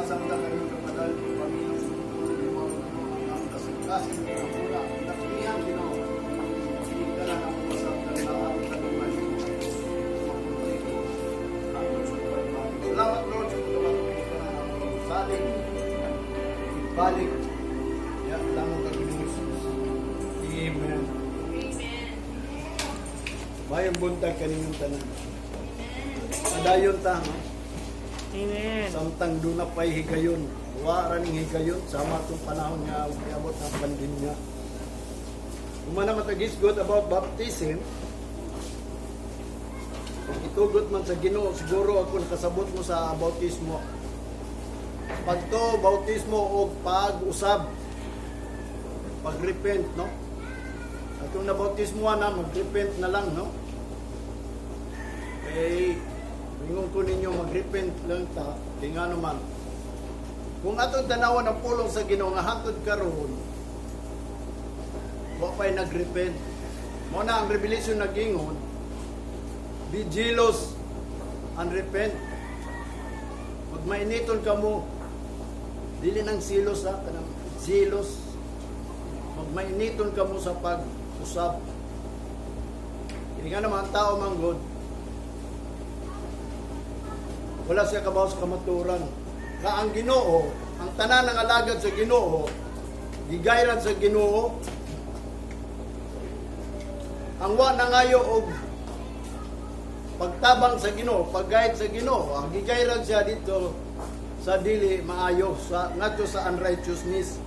Samtang karon kapadal ko Panginoon sa mga ang kasing-kasing mga pula naklihan, Ginoo. Hindi na ang masabtan na ang kadungan makumpleto hangtod sa pagbalik. Salamat, Lord, sa pagkabato ka na ang salig balik ya lamang kag Jesus. Amen. Amen. Mayong buntag kaninyong tanan. Padayon ta, no? Amen. Samtang duna pa'y higayon. Wa ra ning higayon sama atong panahon nga giabot ang pandemya. Humana matagisgot about baptism. Kung itugot man sa Ginoo, siguro ako nakasabot mo sa bautismo. Pagto bautismo og pag-usab, pag-repent, no? Atong nabautismo na, mag-repent na lang, no? Kay ingon ko ninyo, mag-repent lang ta, kay nga naman kung atong tanawan ang pulong sa Ginoo nga hangtod karon wa pa'y nag-repent. Mao na ang Revelation nagingon, "Be jealous and repent." Magmainiton kamo, dili nang silos ha, kanang jealous. Magmainiton kamo sa pag-usab. Kaya nga naman ang tao manggod, wala siya kabaw sa kamaturan. Ka ang Ginoo, ang tanan ng alagad sa Ginoo, gigayran sa Ginoo. Ang wa nangayo og pagtabang sa Ginoo, pag-guide sa Ginoo, ang gigayran siya dito sa dili maayo, sa ngadto sa unrighteousness.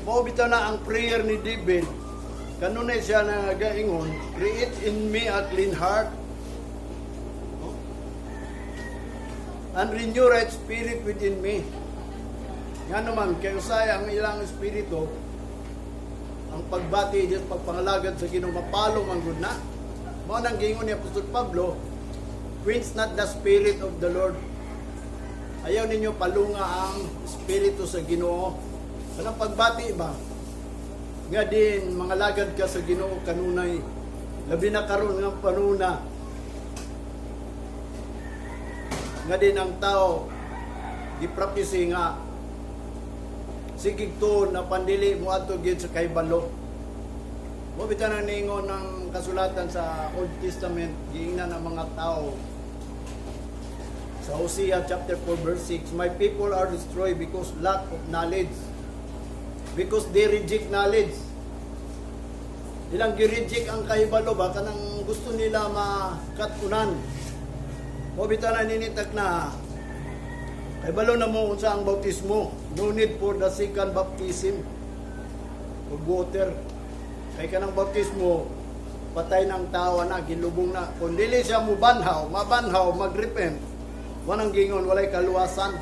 Mao bitaw na ang prayer ni David, kanunay siya na gaingon, "Create in me a clean heart, no? And renew right spirit within me." Nga naman, kay usay ang ilang espiritu, ang pagbati Diyos, pagpangalagad sa Ginoo, mapalo man gud na. Mao nang giingon ni Apostol Pablo, "Quench not the spirit of the Lord." Ayaw ninyo palunga ang espiritu sa Ginoo. Kanang pagbati ba? Nga din mga lagad ka sa Ginoo kanunay. Labi na karon nga panuna. Nga din ang tao giprapisi nga sigig tuon na pandili mo adto gyud sa kahibalo. Mo bitaw nang ningon ng kasulatan sa Old Testament, giingnan ng mga tao sa Hosea chapter 4 verse 6, "My people are destroyed because lack of knowledge." Because they reject knowledge. Ilang gi-reject ang kahibalo ba kanang gusto nila makatunan. Mo bitaw na ninitag na kahibalo na mo unsa ang bautismo. No need for the second baptism of water. Kay kanang bautismo, patay ng tao na, gilubong na. Kung dili siya mubanhaw, mabanhaw, magrepent, walang gingon, walay kaluwasan.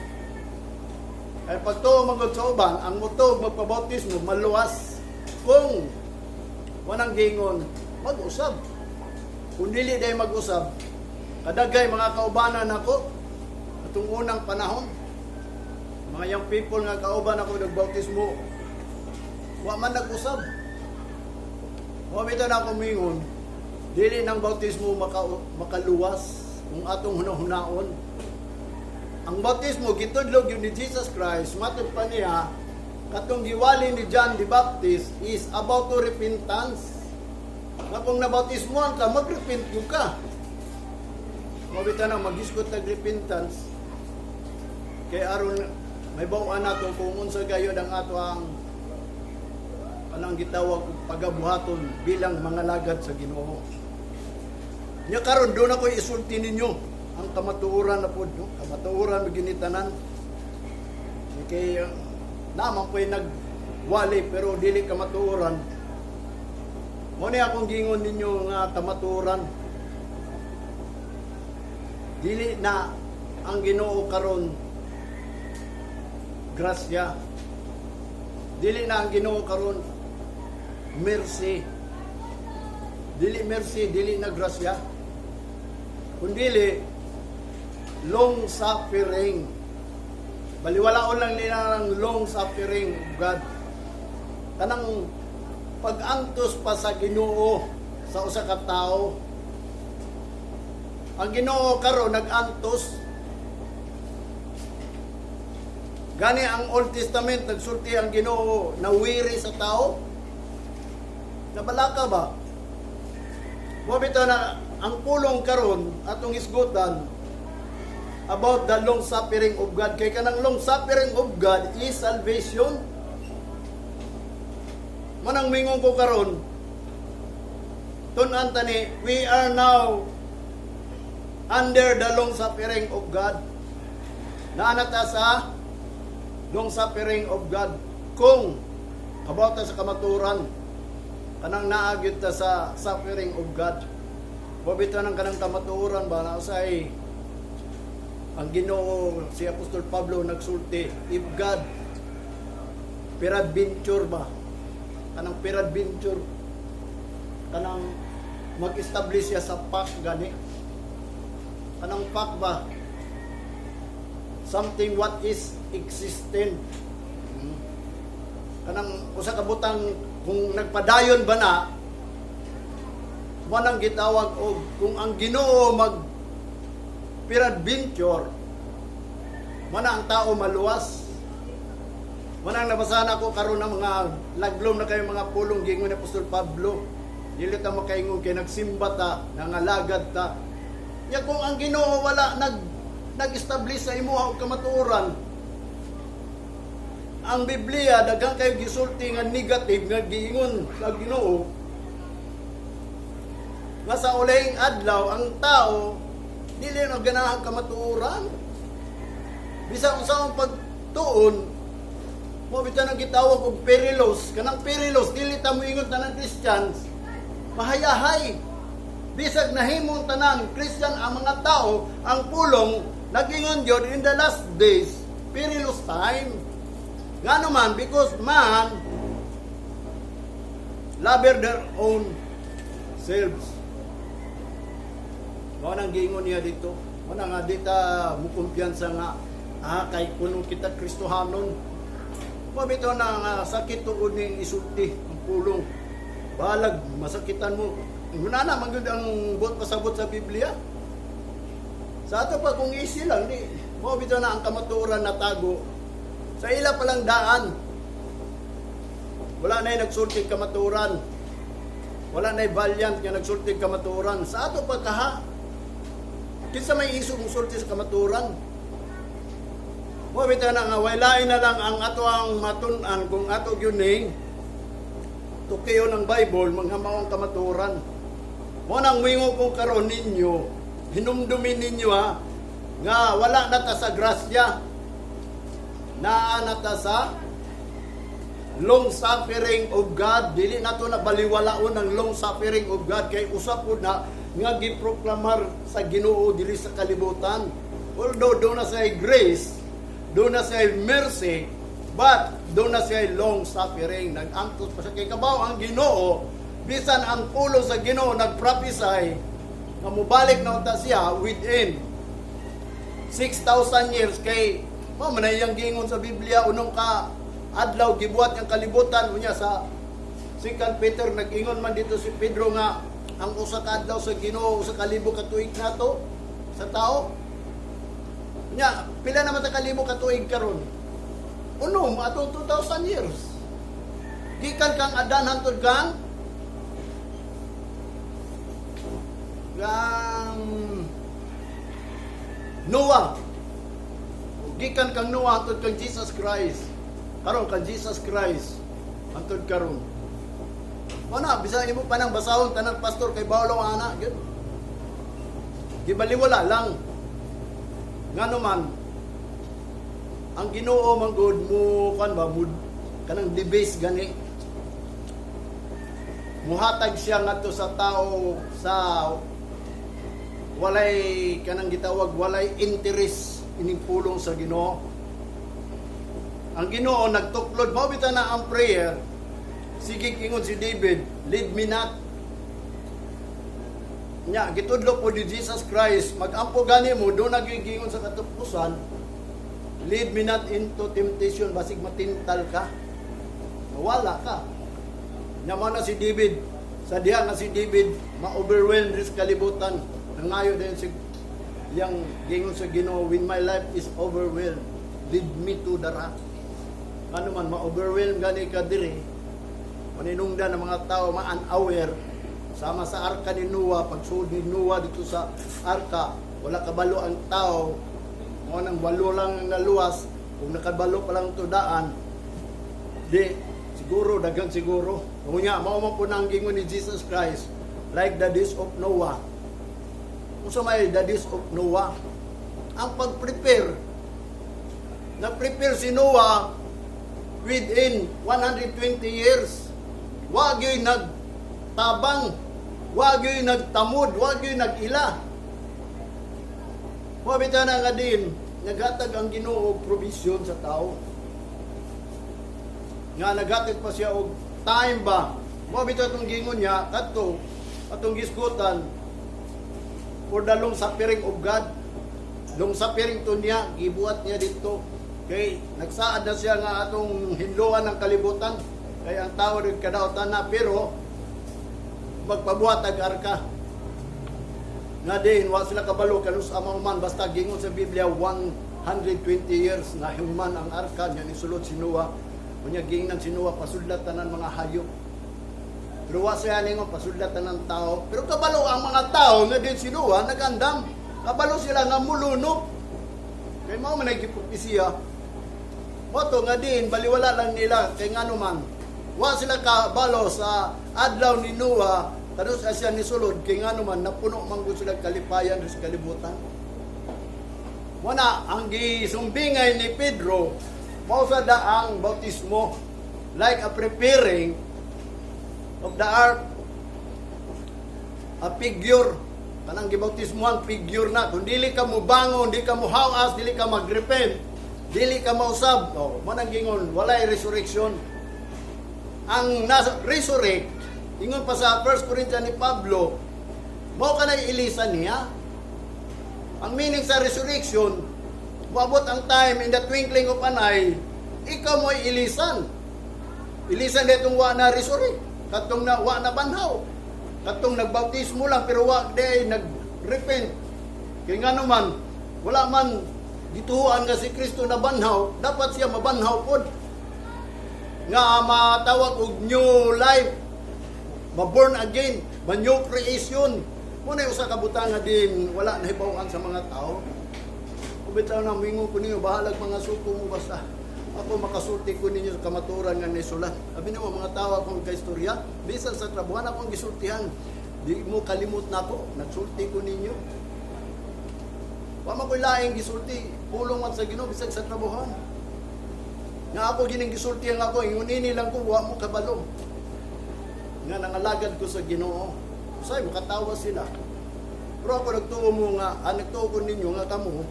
Kay pagtuo magod sa uban, ang mutuo magpabautismo, maluwas. Kung walang gingon, mag-usab. Kung dili day mag-usab, kadagay mga kaubanan ako, atong unang panahon, mga young people nga kauban ako nagbautismo, wa man nag-usab. Wa bitaw na ako mingon, dili ng bautismo makaluwas kung atong hunahunahon. Ang bautismo gitudlog yun ni Jesus Christ, matod pa niya, katong giwali ni John the Baptist is about to repentance. Nga kung nabautismoan ka, magrepent gyud ka. Mao bitaw na magisgot tag repentance kay aron may bawaan nato kung unsa gayud ang ato ang anang gitawag og pagabuhaton bilang mga lagad sa Ginoo. Nya karon doon ako isulti ninyo ang kamatuoran na pod, no? Kamatuoran maginitanan. Kay naman po'y nagwali pero dili kamatuoran. Mo ni akong gingon ninyo nga kamatuoran. Dili na ang Ginoo karon grasya. Dili na ang Ginoo karon mercy. Dili mercy, dili na grasya. Kundili long suffering. Baliwalaon lang nila ang long suffering of God. Kanang pag-antos pa sa Ginoo sa usa ka tawo. Ang Ginoo karon nag-antos. Gani ang Old Testament, nagsulti ang Ginoo na weary sa tao. Nabalaka ba? Mao bitaw na ang pulong karon atong hisgutan about the long suffering of God, kay kanang long suffering of God is salvation. Manang mingon ko karon, tun-an tani, we are now under the long suffering of God. Naa na ta sa long suffering of God kung kabaw ta sa kamaturan, kanang naa gyud ta sa suffering of God. Mao bitaw ng kanang kamatuoran ba na usay ang Ginoo, si Apostol Pablo nagsulti, if God peradventure ba, kanang peradventure, kanang mag-establish siya sa fact gani, kanang fact ba, something what is existent. Kanang usa ka butang kung nagpadayon ba na, mo nang gitawag og kung ang Ginoo mag peradventure, mo na ang tao maluwas. Mo nang nabasa na ko karon ng mga laglom na kayo mga pulong gingon ni Apostol Pablo. Dili ta makaingon kay nagsimba ta, nangalagad ta. Ya kung ang Ginoo wala nag-establish sa imuha og kamatuoran, ang Biblia daghan kayo gisulti nga negative nga giingon sa Ginoo nga sa ulahing adlaw ang tao dili na ganahan kamatuoran, bisan unsa ang pagtuon. Mo bitaw nang gitawag og perilous. Kanang perilous, dili ta moingon tanan Christians mahayahay bisag nahimong tanan Christian ang mga tao. Ang pulong nagingon gyud, in the last days, perilous time. Ngano man? Because man lover their own selves. Mao nang giingon niya dito. Mao na nga di ta mukumpiyansa nga kay kuno kita Kristohanon. Mao bitaw na nga sakit tuod ning isulti ang pulong. Balag masakitan mo. Nguna na man gyud ang buot pasabot sa Biblia. Sa ato pa kung easy lang di. Mao bitaw na ang kamatuoran na tago sa ila palang daan. Wala na nagsulti kamatuoran. Wala na valiant nga nagsulti kamatuoran. Sa ato pa kaha. Kinsa may iso mong sulti sa kamatuoran? Mo bitaw na nga waylain na lang ang ato ang matun-an kung ato gyud ning tukiyo ng Bible, mga maong kamatuoran. Mo nang mingo kong karon ninyo, hinumdumin ninyo ha, nga wala na ta sa grasya. Naa na ta sa long suffering of God. Dili na to na baliwalaon ang long suffering of God kay usa pud na nga giproklamar sa Ginoo diri sa kalibutan. Although duna siya grace, duna siya mercy, but duna siya long suffering. Nag-antos pa siya kay kabaw ang Ginoo, bisan ang pulong sa Ginoo nagprophesy nga mobalik na unta siya within 6,000 years, kay mao man iyang giingon sa Biblia, unong ka adlaw gibuhat ang kalibutan. Unya sa 2 Peter, nag-ingon man dito si Pedro nga ang usa ka adlaw sa Ginoo 1,000 ka tuig nato sa tao. Unya pila naman ta kalibo ka tuig karon? Unom atong 2,000 years gikan kang Adan hangtod kang Noah. Gikan kang Noah hangtod kang Jesus Christ. Karon kang Jesus Christ hangtod karon. Wala, bisan imo pa nang basahon tanang pastor kay bawlaw ana gyud. Gibaliwala lang. Ngano man ang Ginoo man gud mo kan ba mo kanang debase gani. Muhatag siya ngadto sa tao sa walay kanang gitawag walay interest ining pulong sa Ginoo. Ang Ginoo nagtuklod, mao bitaw na ang prayer. Sige, ingon si David, "Lead me not." Nya gitudlo po ni Jesus Christ, magampo gani mo do nagigingon sa katapusan, "Lead me not into temptation," basig matintal ka. Mawala ka. Nya mao na si David, sa diha nga si David ma-overwhelmed sa kalibutan, nangayo din si yang gingon sa Ginoo, "When my life is overwhelmed, Lead me to the rock. Ano man, ma-overwhelm gani ka diri, maninungdan ng mga tao, ma-unaware, sama sa arka ni Noah, pagsulod ni Noah dito sa arka, wala kabalo ang tao, mo nang walo lang ang naluwas. Kung nakabalo pa lang to daan, di, siguro, daghan siguro. Ngunya, mao man po nang gingon ni Jesus Christ, like the days of Noah. Kung sa may the days of Noah, ang pag-prepare, na-prepare si Noah within 120 years. Wa gyud nagtabang, wa gyud nagtamod, wa gyud nag-ila. Wa bitaw na nga din, naghatag ang Ginoo og provision sa tao. Nga naghatag pa siya og time ba. Mao bitaw itong gingon niya kadto atong gisgutan for the long suffering of God. Long suffering to niya, gibuhat niya dito. Kay nagsaad na siya nga atong hinloan ng kalibutan. Kay ang tao rin kadautan na, pero magpabuhat ag arka. Nga din, wa sila kabalo kanus ama man, basta gingon sa Biblia 120 years na human ang arka niya ni sulod si Noah. Unya gingnan si Noah, pasudlat tanan mga hayop. Pero wa siya ningon pasudlat tanan tao. Pero kabalo ang mga tao nga din si Noah nagandam. Kabalo sila nga mulunok. Kay mao man ay gipropesiya. Mao to nga din baliwala lang nila kay ngano man. Wa sila kabalo sa adlaw ni Noah kanus siya ni sulod, kay ngano man napuno man gud sila kalipayan sa kalibutan. Wala ang gisumbingay ni Pedro, mao sa ang bautismo like a preparing of the ark, a figure kanang gibautismohan, figure na kung dili ka mubangon, di ka muhawas, dili ka magrepent, dili ka mausab, oh, mo nang gingon walay resurrection. Ang nasa resurrect, ingon pa sa 1 Corinthians ni Pablo, mao kanay ilisan niya. Ang meaning sa resurrection, moabot ang time, in the twinkling of an eye, ikaw mo'y ilisan. Ilisan ditong wa na resurrect. Katong na wa na banhaw. Katong nagbautismo lang pero wa di nag-repent. Kaya nga naman, wala man gituhuan nga si Kristo na banhaw, dapat siya mabanhaw pod. Nga matawag og new life, ma-born again, ma-new creation. Muna yung usa ka butang nga din wala nahibaw-an sa mga tao. Kung bitaw na mingon ko ninyo, bahalag mga suko mo, basta ako makasulti ko ninyo sa kamaturan nga nisulat. Abi namo mga tao akong kaistorya, bisan sa trabuhan akong gisultihan. Di mo kalimot na ako, nagsulti ko ninyo. Wa man ko'y laing gisulti, pulong man sa Ginoo bisag sa trabuhan. Nga ako gining gisulti ang ako, ingon ini lang ko, wa mo kabalo. Nga nangalagad ko sa Ginoo. Usay makatawa sila. Pero ako nagtuo mo nga, nagtuo ko ninyo nga kamo,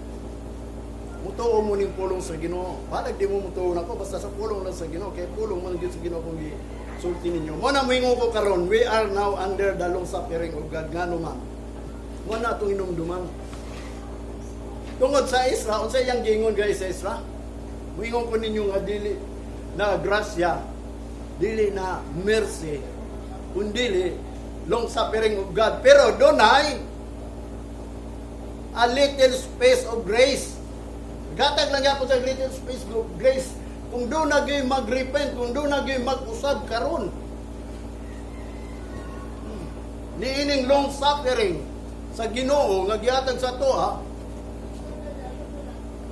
mutuo mo ning pulong sa Ginoo. Balag di mo mutuo nako, basta sa pulong lang sa Ginoo, kay pulong man gyud sa Ginoo kung gisulti ninyo. Mo na moingon ko karon, we are now under the long suffering of God, ngano man. Mo na atong hinumduman. Tungod sa Ezra, unsa iyang giingon, guys, sa Ezra? Moingon ko ninyo nga dili na grasya, dili na mercy, kundili long suffering of God. Pero dunay a little space of grace. Gatag lang gyapon sa little space of grace. Kung duna gyud mag-repent, kung duna gyud mag-usab karon. Niining long suffering sa Ginoo nga gihatag sa atoa,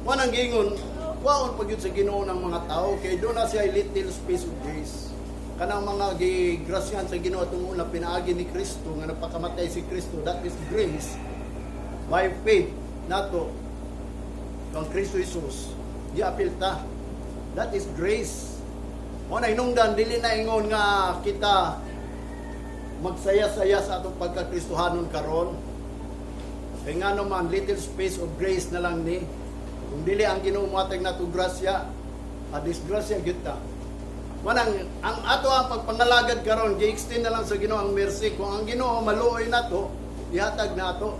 wanang gingon, waon pa gyud sa Ginoo ng mga tao kay duna siya little space of grace. Kanang mga gigrasyahan sa Ginoo atong una pinaagi ni Kristo nga napakamatay si Kristo, that is grace by faith nato kang Kristo Jesus, giapil ta. That is grace. Mo na hinungdan dili na ingon nga kita magsaya-saya sa atong pagkakristohanon karon. Kay nga naman, little space of grace na lang ni. Kung dili ang Ginoo mohatag nato grasya, a disgrasya gyud ta. Manang ang ato ang pagpangalagad karon, gi-extend na lang sa Ginoo ang mercy. Kung ang Ginoo maluoy nato, ihatag nato.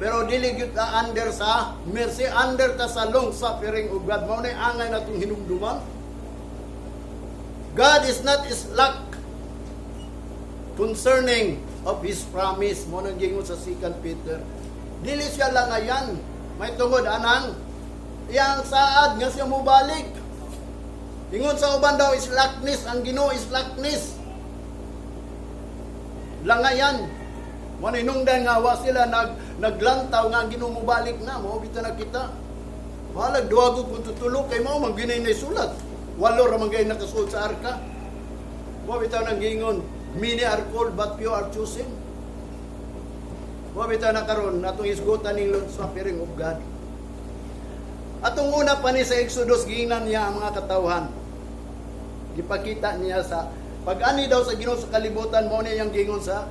Pero dili gyud ta under sa mercy, under ta sa long suffering of God. Mao na angay natong hinumduman. God is not slack concerning of His promise. Mo nang gingon sa 2 Peter. Dili siya langayan. May tungod anang Iyang saad nga siya mobalik. Ingon sa uban daw slackness, ang Ginoo slackness. Langayan. Mo hinungdan nga wa sila naglantaw nga ang Ginoo mobalik na, mao bitaw na kita. Balag duwago kung tutulo kay mao man ginay na sulat. Walo ra man gay nakasuod sa arka. Mao bitaw nang giingon, "Many are called but few are chosen." Mao bitaw na karon atong hisgutan ning long suffering of God. Atong una pa ni sa Exodus, giingnan niya ang mga katawhan. Gipakita niya sa pag-ani daw sa Ginoo sa kalibutan, mao niya iyang giingon sa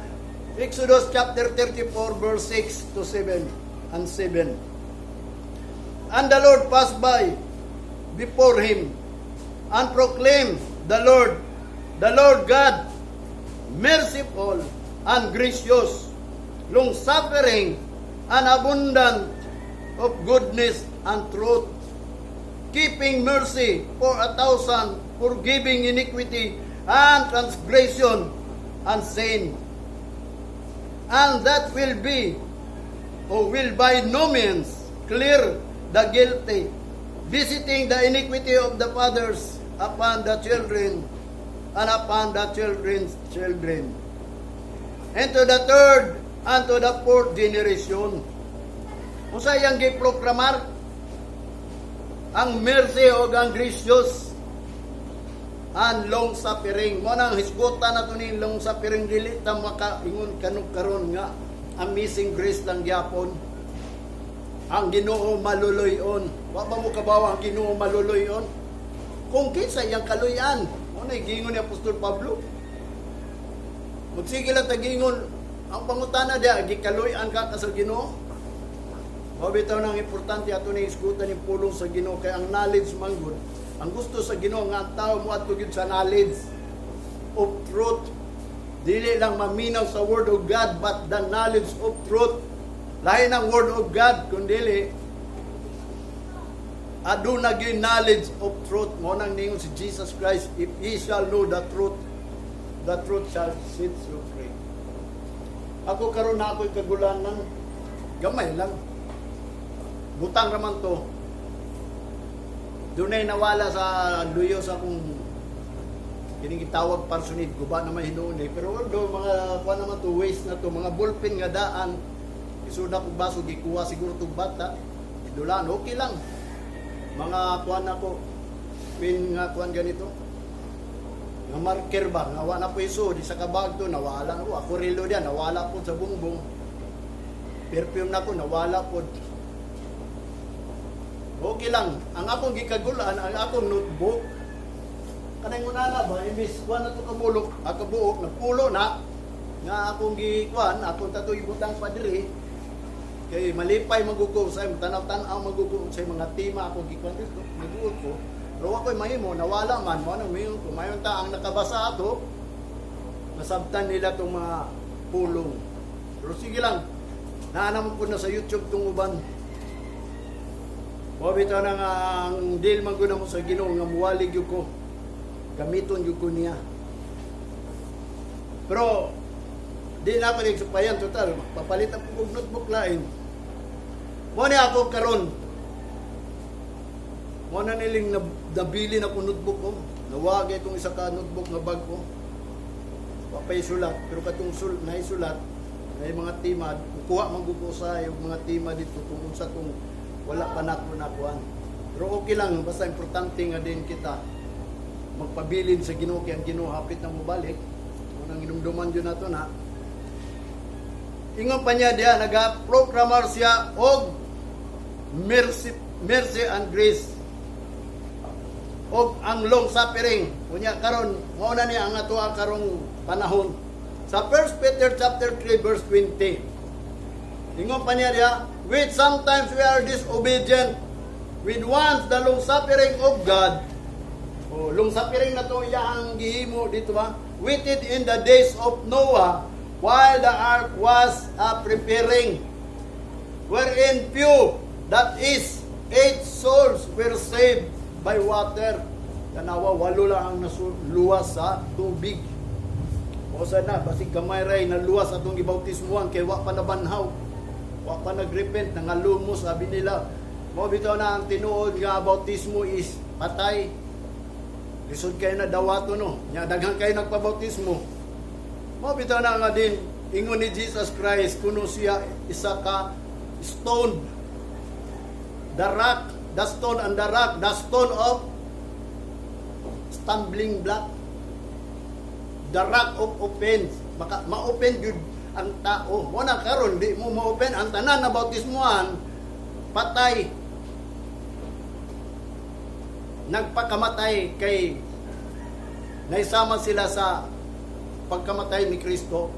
Exodus chapter 34 verse 6 to 7 and 7. And the Lord passed by before him and proclaimed, the Lord God, merciful and gracious, long suffering and abundant of goodness and truth, keeping mercy for 1,000, forgiving iniquity and transgression and sin. And that will be, or will by no means clear the guilty, visiting the iniquity of the fathers upon the children and upon the children's children, and to the third and to the fourth generation. Unsa iyang giproklamar? Ang mercy o ang gracious and long suffering. Mo nang hisgutan nato ni long suffering, dili ta makaingon kanong karon nga Amazing Grace lang gyapon. Ang Ginoo maluloy-on. Wa ba mo kabaw ang Ginoo maluloy-on? Kung kinsa iyang kaluyan. Mo na giingon ni Apostol Pablo. Magsige lang tagingon ang pangutana diya, gikaluy-an ka sa Ginoo. Mao bitaw nang importante ato ni hisgutan yung pulong sa Ginoo kay ang knowledge man gud. Ang gusto sa Ginoo nga ang tao moadto gyud sa knowledge of truth. Dili lang maminaw sa word of God but the knowledge of truth. Lahi ng word of God kun dili aduna gyud knowledge of truth. Mo nang ningon si Jesus Christ, "If ye shall know the truth shall set you free." Ako karon na ako'y kagulanan, gamay lang. Butang raman to. Dunay nawala sa luyo sa akong kining gitawag parsonid, guba na may hinuon eh. Pero although mga kuan naman to, waste na to, mga ballpen nga daan. Isuda kog baso, gikuha siguro tong bata. Idulaan, okay lang. Mga kuan ako, pin nga kuan ganito. Nga marker ba, nga wa na po iso, di sa kabag to, nawala na ko. Ako relo diyan, nawala po sa bungbong. Perfume na ko, nawala po. Okay lang. Ang akong gikagulan, ang akong notebook, kanang unana ba, imbis kuan na to kabulok, ah, kabuok, nagpulo na, nga akong gikuan, akong tato ibutang pa diri, kay malipay magugo sa tanaw-tanaw magugo sa mga tema akong gikuan dito, maguot ko. Pero ako'y mahimo, nawala man, mo nang mayon ko, mayon ta ang nakabasa ato, nasabtan nila tong mga pulong. Pero sige lang, naanam po na sa YouTube tong uban. Mao bitaw na nga ang deal man gud mo sa Ginoo nga muwalig gyud ko. Gamiton gyud ko niya. Pero di na ako nagsupayan total, papalit ako og notebook lain. Mo ni ako karon. Mo na niling nabili na ko notebook ko. Nawagay itong isa ka notebook nga bag ko. Wa pa'y sulat, pero katong naisulat, na yung mga tema, kukuha man gud ko sa yung mga tema dito kung unsa tong wala pa nako nakuan. Pero okay lang, basta importante nga din kita magpabilin sa Ginoo kay ang Ginoo hapit na mobalik. Unang inumduman yun nato na. Ingon pa niya diya, naga-proklamar siya og mercy, mercy and grace og ang long suffering. Unya karon mao na niya ang atoa karong panahon. Sa 1 Peter chapter 3 verse 20. Ingon pa niya diya, "Which sometimes we are disobedient with once the long suffering of God." Oh, long suffering na to iya ang gihimo dito ba? "Waited in the days of Noah while the ark was preparing, wherein few, that is, eight souls, were saved by water." Tanawa, walo lang ang nasuluwas sa tubig. O sana, basig gamay ray naluwas atong gibautismuhan kay wa pa nabanhaw. Wa pa nagrepent, nangalumo, sabi nila. Mao bitaw na ang tinuod nga bautismo is patay. Lisod kayo na dawato, no? Nya daghan kayo nagpabautismo. Mao bitaw na nga din ingon ni Jesus Christ kuno siya isa ka stone. The rock, the stone and the rock, the stone of stumbling block. The rock of offense. Maka ma-open gyud ang tao. Mo na karon di mo ma-open ang tanan na bautismohan, patay. Nagpakamatay kay naisama sila sa pagkamatay ni Kristo.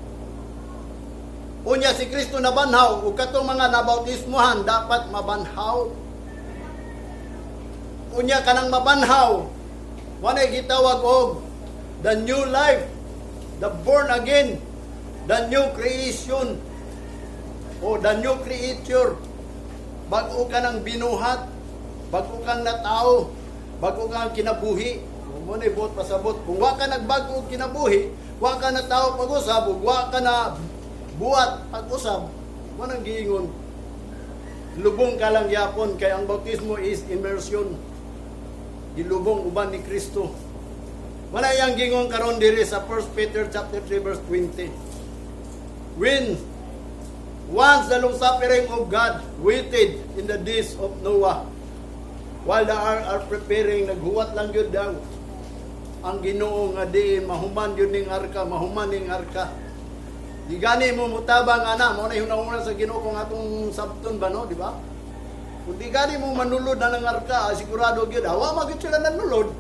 Unya si Kristo nabanhaw ug katong mga nabautismohan dapat mabanhaw. Unya kanang mabanhaw, walay gitawag og the new life, the born again, the new creation, o the new creature. Bago ka ng binuhat, bago kang natao, bago kang kinabuhi. Mo na buot pasabot. Kung wa ka nagbago og kinabuhi, wa ka na tao pag-usab, ug wa ka na buhat pag-usab, mo nang giingon. Lubong ka lang yapon kay ang bautismo is immersion. Gilubong uban ni Kristo. Wala yang gingon karon diri sa 1 Peter chapter 3 verse 20. When once the long suffering of God waited in the days of Noah, while the ark are preparing, naghuwat lang yun daw ang Ginoo nga di mahuman yun ning arka, mahuman ning arka. Di gani mo mutabang ana, mo na hunahuna sa Ginoo kung atong sabton ba, no, di ba? Kung di gani mo manulod na ng arka, ah, sigurado gyud, ah, wa man gyud sila nanulod.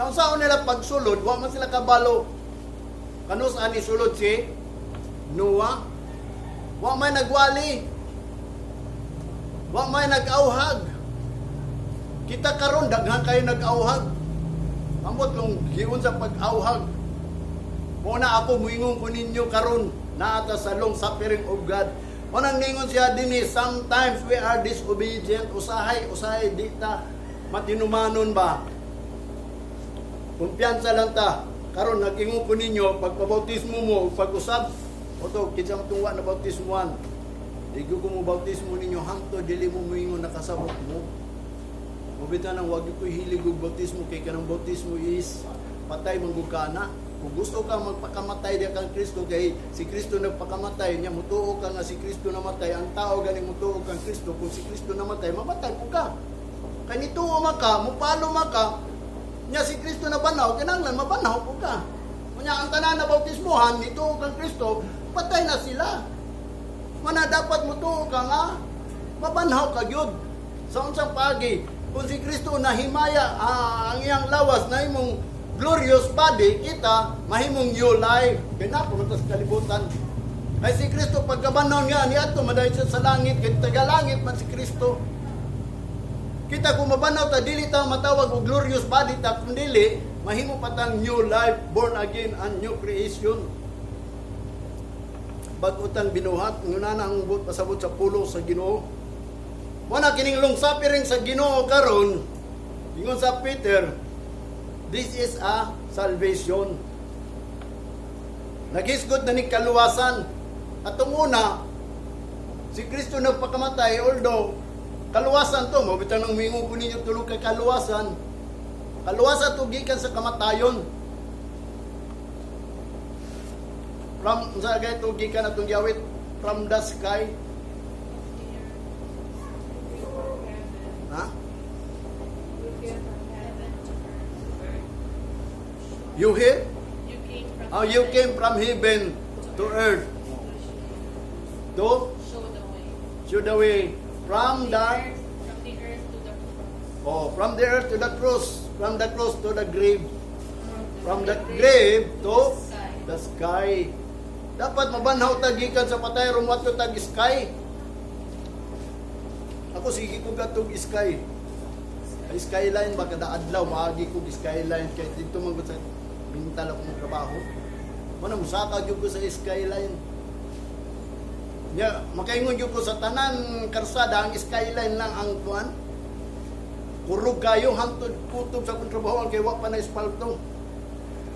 Naunsaon nila pagsulod, wa man sila kabalo. Kanus ani sulod si Noah? Wa may nagwali. Wa may nag-auhag. Kita karon daghan kayo nag-auhag. Amot kung giun sa pag-auhag. Mo na ako muingon ko ninyo karon naata sa long suffering of God. Mo nang ningon siya dinhi, sometimes we are disobedient, usahay usahay di ta matinumanon ba. Kumpiyansa lang ta. Karon nag-ingon ko ninyo pagpabautismo mo, pag-usab oto kinsa man tungwa na bautismoan. Di ko mo bautismo ninyo hangtod dili mo moingon nakasabot mo. Mabita nang wag ko hilig og bautismo kay kanang bautismo is patay man gud ka na. Kung gusto ka magpakamatay diya kang Kristo kay si Kristo nagpakamatay niya, mutuo ka nga si Kristo namatay, ang tao gani mutuo kang Kristo, kung si Kristo namatay, mamatay po ka. Kay nituo man ka, mupalo man ka, nya si Kristo nabanhaw, kinahanglan mabanhaw po ka. Nya ang tanan na bautismohan nituo kang Kristo, patay na sila. Mana dapat mutuo ka nga mabanhaw ka gyud. Sa unsang paagi, kung si Kristo nahimaya ah, ang iyang lawas na imong glorious body, kita mahimong new life. Kay na sa kalibutan. Kay si Kristo pagkabanhaw nga niadto madayon siya sa langit kay taga langit man si Kristo. Kita kung mabanhaw ta, dili ta matawag og glorious body ta, kun dili mahimo pa tang new life, born again and new creation. Bag-o tang binuhat, nguna na ang buot pasabot sa pulong sa Ginoo. Mo na kining long suffering sa Ginoo karon, ingon sa Peter, this is a salvation. Naghisgot na ni kaluwasan. Atong una, si Kristo nagpakamatay, although kaluwasan to, mao bitang nang mingon ko ninyo tulog kay kaluwasan. Kaluwasan to gikan sa kamatayon. From sa gay to gikan atong giawit from the sky. Ha? You came from heaven to earth. You hear? You came from Oh, you heaven came from heaven to earth to show the way. Show the way from the From the earth to the cross. Oh, from the earth to the cross, from the cross to the grave, from the grave to sky. The sky. Dapat mabanhaw ta gikan sa patay ron moadto tag sky. Ako sige ko gatog sky. Ay, skyline ba, kada adlaw maagi ko skyline kay dito man gud sa Mintal akong trabaho. Mo na musaka gyud ko sa skyline. Nya makaingon gyud ko sa tanan karsada, ang skyline lang ang kuan. Kurog kayo hangtod kutob sa akong trabaho kay wa pa na espalto.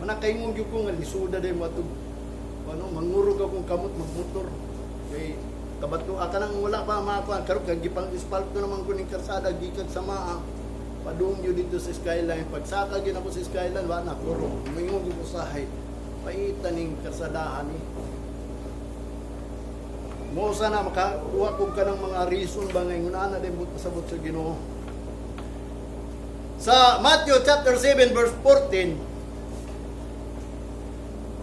Mana kaingon gyud ko nga lisuda day mo atog ano, mangurog akong kamot magmotor. Kay Kabato ah, kanang wala pa makuan karon kay gipang espalto naman ko ning karsada gikan sa maa padung yun dito sa Skyline. Pagsaka gyud ako sa Skyline, wa na kuro. Mingon gyud ko usahay. Paita ning karsadahan ni. Mo sana makakuha kog kanang mga reason ba nga ingon ana din but pasabot sa Ginoo. Sa Matthew chapter 7 verse 14,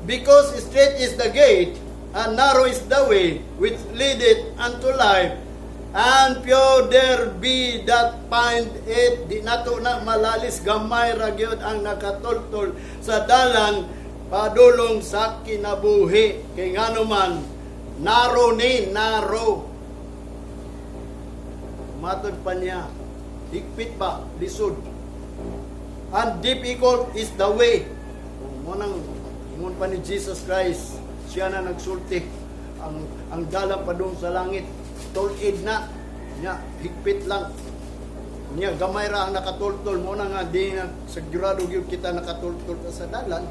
"Because strait is the gate, and narrow is the way which leadeth unto life, and few there be that find it." Di nato na malalis, gamay ra gyud ang nakatultol sa dalan padulong sa kinabuhi. Kay ngano man, narrow ni, narrow. Matod pa niya, higpit ba, lisod. "And difficult is the way." Mo nang ingon pa ni Jesus Christ, siya na nagsulti ang dalan padung sa langit tulid na nya, higpit lang niya, gamay ra ang nakatultol. Mo na nga di na sigurado gyud kita nakatultol ta sa dalan.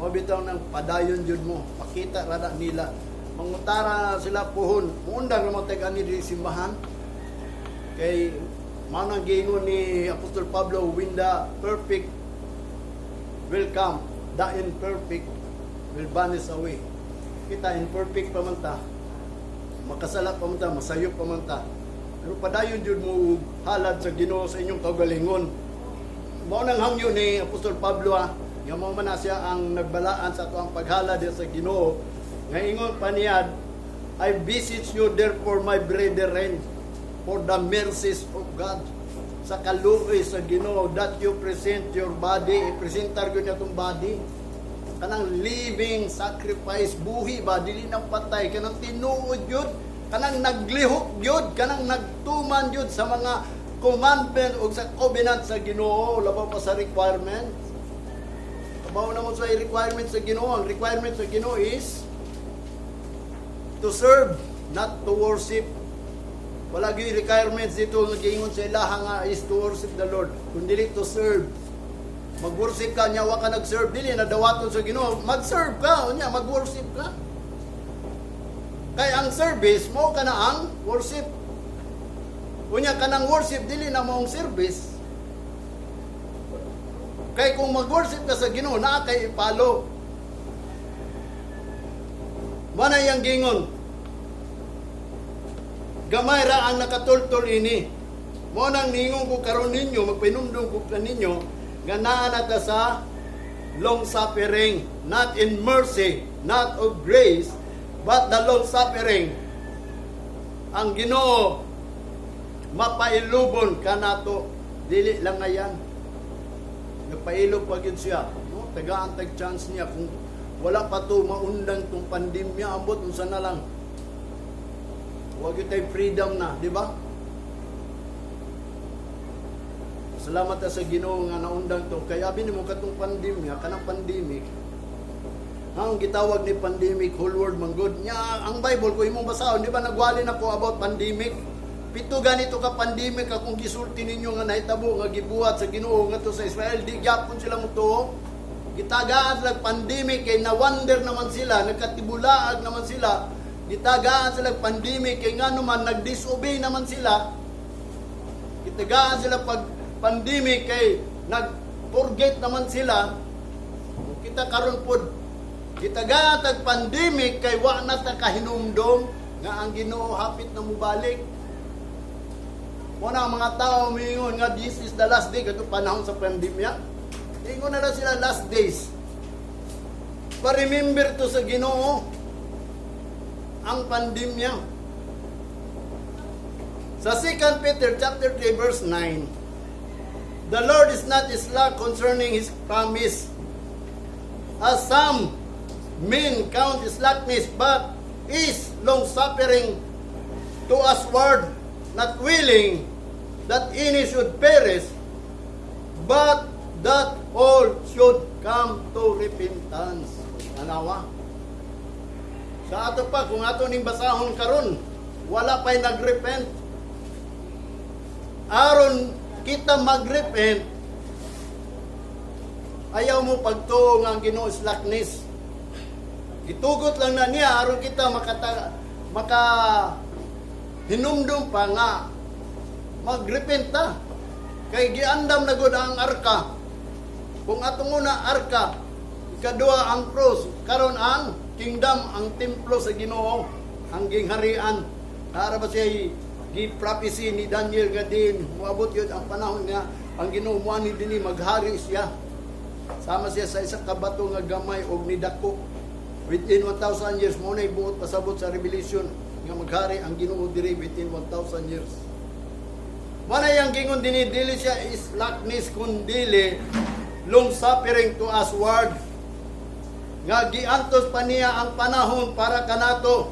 Mo bitaw nang padayon jud mo, pakita ra na nila, mangutara na sila puhon, muundang ra mo tag ani diri simbahan, kay mao nang giingon ni Apostol Pablo, "When the perfect will come, the imperfect will vanish away." Kita imperfect pa man ta, makasala pa man ta, masayop pa man ta. Pero padayon jud mo og halad sa Ginoo sa inyong kaugalingon. Mao nang hangyo ni Apostol Pablo ah, nga mao man na siya ang nagbalaan sa ato ang paghalad sa Ginoo. Nga ingon pa niya, "I beseech you therefore, my brethren, for the mercies of God," sa kaluoy sa Ginoo, "that you present your body," i-presentar gyud niya itong body, kanang living sacrifice, buhi ba, dili nang patay, kanang tinuod yun, kanang naglihok yun, kanang nagtuman yun sa mga commandment o sa covenant sa Ginoo, labaw pa sa requirement. Kabaw na mo sa requirement sa Ginoo. Ang requirement sa Ginoo is to serve, not to worship. Wala gyud requirements dito nga giingon sa ilaha nga is to worship the Lord, kundi to serve. Mag-worship ka nya wa ka nag-serve, dili na dawaton sa Ginoo. Mag-serve ka, unya mag-worship ka. Kay ang service mo kana ang worship. Unya kanang worship dili na maong service. Kay kung mag-worship ka sa Ginoo, naa kay ipalo. Mana yang gingon. Gamay ra ang nakatultol ini. Mo nang ningon ko karon ninyo, magpinumdum ko kaninyo nga naa na ta sa long suffering, not in mercy, not of grace, but the long suffering. Ang Ginoo mapailubon kanato, dili lang ngayan. Nagpailob pa gyud siya, no? Tagaan tag chance niya. Kung wala pa to maundang tong pandemya, ambot unsa na lang. Wa gyud tay freedom na, di ba? Salamat ta sa Ginoo nga naundang to. Kay abi nimo katong pandemya, kanang pandemic. Ang gitawag ni pandemic, whole world man gud. Nya ang Bible ko imong basahon, di ba nagwali na ko about pandemic? Pito ganito ka pandemic akong gisulti ninyo nga nahitabo nga gibuhat sa Ginoo ngadto sa Israel, di gyapon sila motuo. Gitagaan sila pandemic kay na-wonder naman sila, nagkatibulaag naman sila. Gitagaan sila pandemic kay ngano man nag-disobey naman sila. Gitagaan sila pag pandemic kay nag-forget naman sila. Kita karon pod gitagaan tag pandemic kay wa na ta kahinumdom nga ang Ginoo hapit na mobalik. Mo na ang mga tao miingon nga this is the last day katong panahon sa pandemya. Ingon na lang sila last days. Pa-remember to sa Ginoo ang pandemya. Sa 2 Peter chapter 3 verse 9, "The Lord is not slack concerning his promise, as some men count slackness, but is long suffering to usward, not willing that any should perish, but that all should come to repentance." Anawa. Sa ato pa, kung ato ning basahon karon, wala pa'y nagrepent. Aron kita magrepent, ayaw mo pagtuo nga ang Ginoo slackness. Gitugot lang na niya aron kita makata, maka Hinumdum pa nga magrepenta. Kay giandam na gud ang arka. Kung atong una arka, ikaduha ang cross, karon ang kingdom, ang templo sa Ginoo, ang gingharian. Para ba siya gi-prophecy ni Daniel nga din moabot yun ang panahon nga ang Ginoo mo ni dinhi maghari siya. Sama siya sa isa ka bato nga gamay og nidako. Within 1,000 years mo na buot pasabot sa Revelation nga maghari ang Ginoo diri within 1,000 years. Mana yang gingon dinhi, dili siya slackness kun dili long suffering to us word nga giantos pa niya ang panahon para kanato,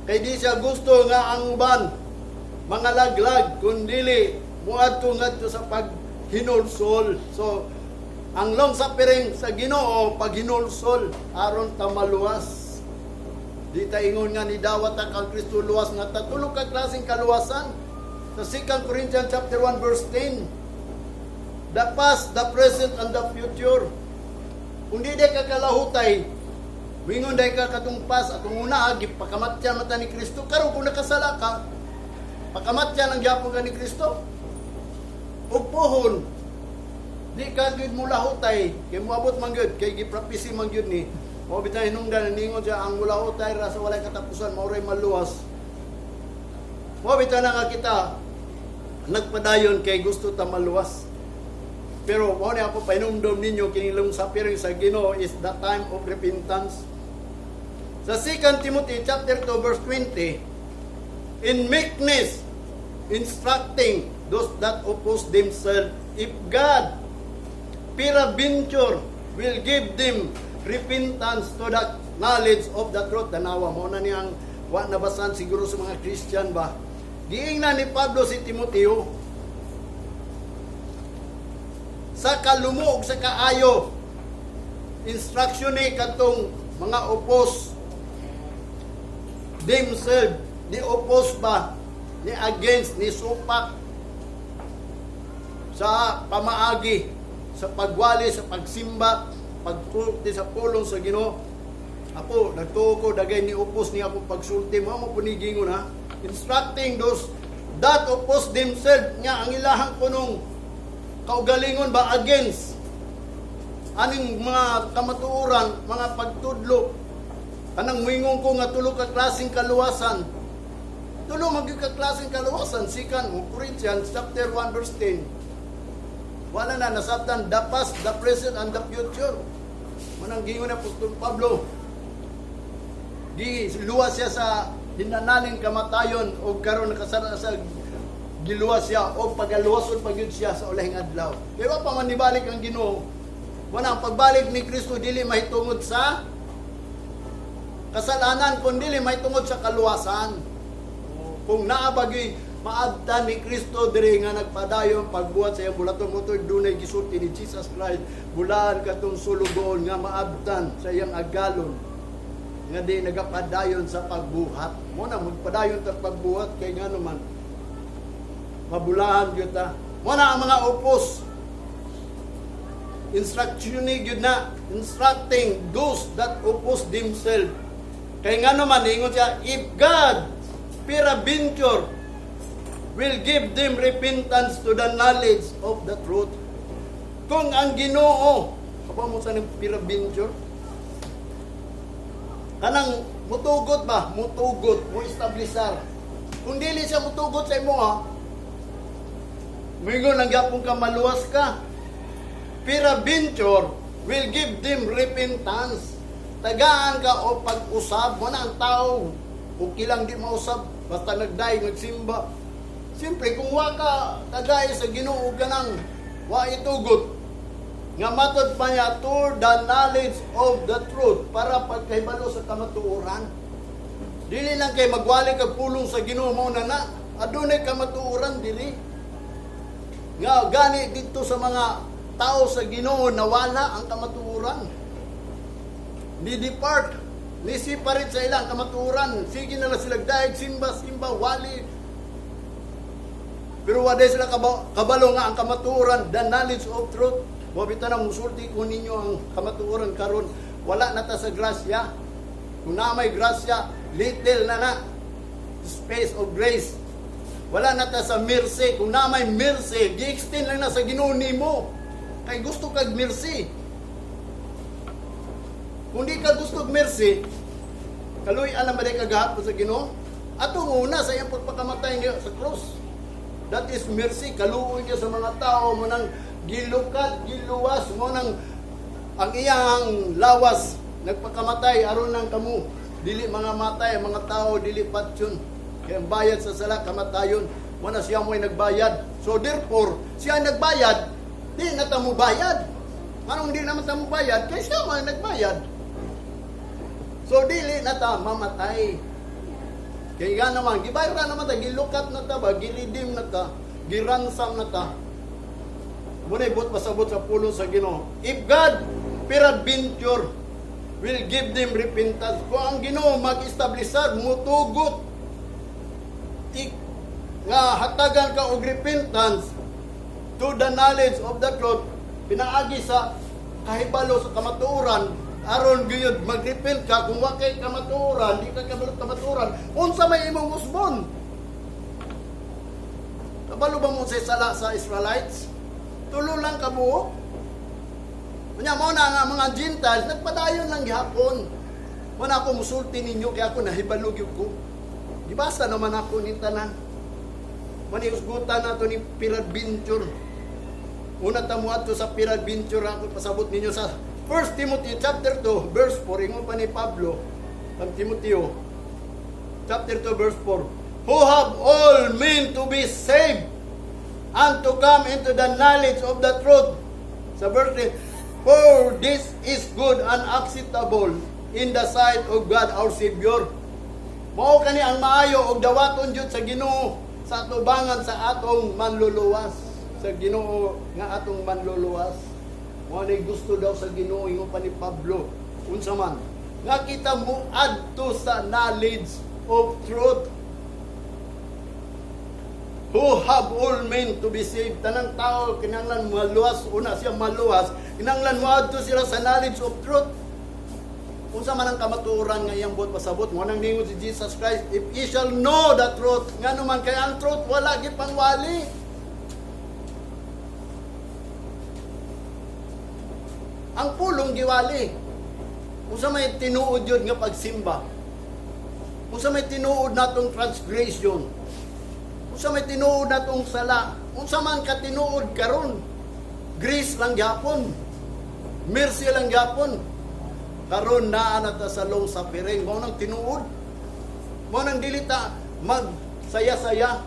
kay di siya gusto nga ang uban mga laglag kundili muadto ngadto sa paghinulsol. So ang long suffering sa Ginoo, paghinulsol aron ta maluwas. Di ta ingon nga ni dawat ta kang Kristo, luwas nga ta. Tulo ka klaseng kaluwasan sa 2 Corinthians chapter 1 verse 10: the past, the present and the future. Kung di day ka kalahutay, wingon day ka katong past, atong una, gipakamatyan mata ni Kristo. Karon kung nakasala ka, pakamatyan ang gyapon ka ni Kristo. Ug puhon, di ka gyud mo lahutay, kay moabot man gyud, kay giprapisi man gyud ni. Mao bitaw hinungdan ningon siya ang mulahutay ra sa walay katapusan mao ray maluwas. Mao bitaw na nga kita nagpadayon kay gusto ta maluwas. Pero mao ni ako pahinumdom ninyo, kining long suffering sa Ginoo is the time of repentance. Sa 2 Timothy chapter 2 verse 20, in meekness instructing those that oppose themselves, if God peradventure will give them repentance to the knowledge of the truth. Tanawa mo na niyang wa nabasan siguro sa mga Christian ba. Giingnan ni Pablo si Timoteo sa kalumuog sa kaayo, instruction ni katong mga oppose themselves, ni oppose ba, ni against, ni supak sa pamaagi sa pagwali, sa pagsimba, pagsulti sa pulong sa Ginoo. Ako nagtuo ko dagay ni oppose ni ako pagsulti mo mo punigingon ha. Instructing those that oppose themselves, nga ang ilahang kunong kaugalingon ba against aning mga kamatuoran, mga pagtudlo. Kanang muingon ko nga tulo ka klaseng kaluwasan. Tulo man gyud ka klaseng kaluwasan, Second Corinthians chapter 1 verse 10. Wala na nasabtan the past, the present and the future. Manang gingon na Apostol Pablo. Di luwas siya sa hinanaling kamatayon o karon nakasara sa giluwas siya o pagaluwason pa gyud siya sa ulahing adlaw. Pero pa man nibalik ang Ginoo. Wala ang pagbalik ni Kristo dili mahitungod sa kasalanan kundi mahitungod sa kaluwasan. Kung naa ba gyud maabtan ni Kristo diri nga nagpadayon pagbuhat sa iyang bulaton mo, dunay gisulti ni Jesus Christ, bulaan katong sulugoon nga maabtan sa iyang agalon nga di nagapadayon sa pagbuhat. Mo na magpadayon ta pagbuhat kay ngano man mabulahan gyud ta. Mo na ang mga oppose, instruction ni gyud na, instructing those that oppose themselves. Kay ngano man, ingon siya, if God peradventure will give them repentance to the knowledge of the truth. Kung ang Ginoo, kabaw mo sa ning peradventure? Kanang mutugot ba? Mutugot, mo establisar. Kung dili siya mutugot sa imo ha, mingon lang gyapon ka maluwas ka. Peradventure will give them repentance. Tagaan ka o pag-usab mo na ang tao. Okay lang di mausab, basta nagday, nagsimba. Siyempre, kung wa ka tagay sa Ginoo ka nang wa itugot, nga matod pa niya to the knowledge of the truth, para pagkahibalo sa kamatuoran. Dili lang kay magwali kag pulong sa Ginoo mo na na. Adunay kamatuoran dili. Nga gani dito sa mga tao sa Ginoo nawala ang kamatuoran. Ni depart, ni separate sa ilang kamatuoran. Sige na lang sila dahil simba simba wali. Pero waday sila kabalo nga ang kamatuoran, the knowledge of truth. Wa bitaw na musulti ko ninyo ang kamatuoran karon. Wala na ta sa grasya. Kung na may grasya, little na na. space of grace. Wala na ta sa mercy. Kung na may mercy, gi-extend lang na sa Ginoo nimo. Kay gusto kag mercy. Kung di ka gusto og mercy, kaluy alam ba di ka gahapon sa Ginoo? Atong una sa iyang pagpakamatay niya sa cross. That is mercy. Kaluoy niya sa mga tao mo nang gilukat, giluwas mo nang ang iyang lawas nagpakamatay aron nang kamo dili mga matay ang mga tao, dili patyon, kay ang bayad sa sala kamatayon. Mo na siya mo'y nagbayad. So therefore, siya ang nagbayad, di na ta mo bayad. Anong di naman ta mo bayad kay siya man nagbayad? So dili na ta mamatay. Kay nga naman gibayran naman ta, gilukat na ta ba, gi-redeem na ta, gi-ransom na ta. Muna ibot pasabot sa pulong sa Ginoo. If God peradventure will give them repentance. Kung ang Ginoo mag-establisar, mutugot tik nga hatagan ka og repentance to the knowledge of the truth, pinaagi sa kahibalo sa kamatuoran, aron gyud magrepent ka. Kung wa kay kamatuoran, di ka kabalo kamatuoran, unsa may imong usbon? Kabalo ba mo sa sala sa Israelites? Tulo lang kabuok. Unya mo na nga mga Gentiles nagpadayon lang gihapon. Mo na ako musulti ninyo kay ako nahibalo gyud ko. Gibasa naman ako ning tanan. Mo ni usgutan nato ni peradventure. Una ta mo adto sa peradventure, ako pasabot ninyo sa 1 Timothy chapter 2 verse 4. Ingon pa ni Pablo kang Timoteo, chapter 2 verse 4, "Who have all men to be saved and to come into the knowledge of the truth." Sa verse 3, "For this is good and acceptable in the sight of God our Savior." Mao kani ang maayo og dawaton jud sa Ginoo sa atubangan sa atong manluluwas. Sa Ginoo nga atong manluluwas. Mao ni gusto daw sa Ginoo, ingon pa ni Pablo. Unsa man? Nga kita mo adto sa knowledge of truth. "Who have all men to be saved." Tanang tao kinahanglan maluwas, una siya maluwas, kinahanglan moadto sila sa knowledge of truth. Unsa man ang kamatuoran nga iyang buot pasabot? Mo nang ningon si Jesus Christ, "If ye shall know the truth," ngano man? Kay ang truth wala gid pangwali. Ang pulong giwali. Unsa may tinuod yun nga pagsimba? Unsa may tinuod natong transgression? Unsa may tinuod natong sala? Unsa man katinuod karon? Grace lang gyapon. Mercy lang gyapon. Karon naa na ta sa long suffering. Mao nang tinuod. Mao nang dili ta magsaya-saya.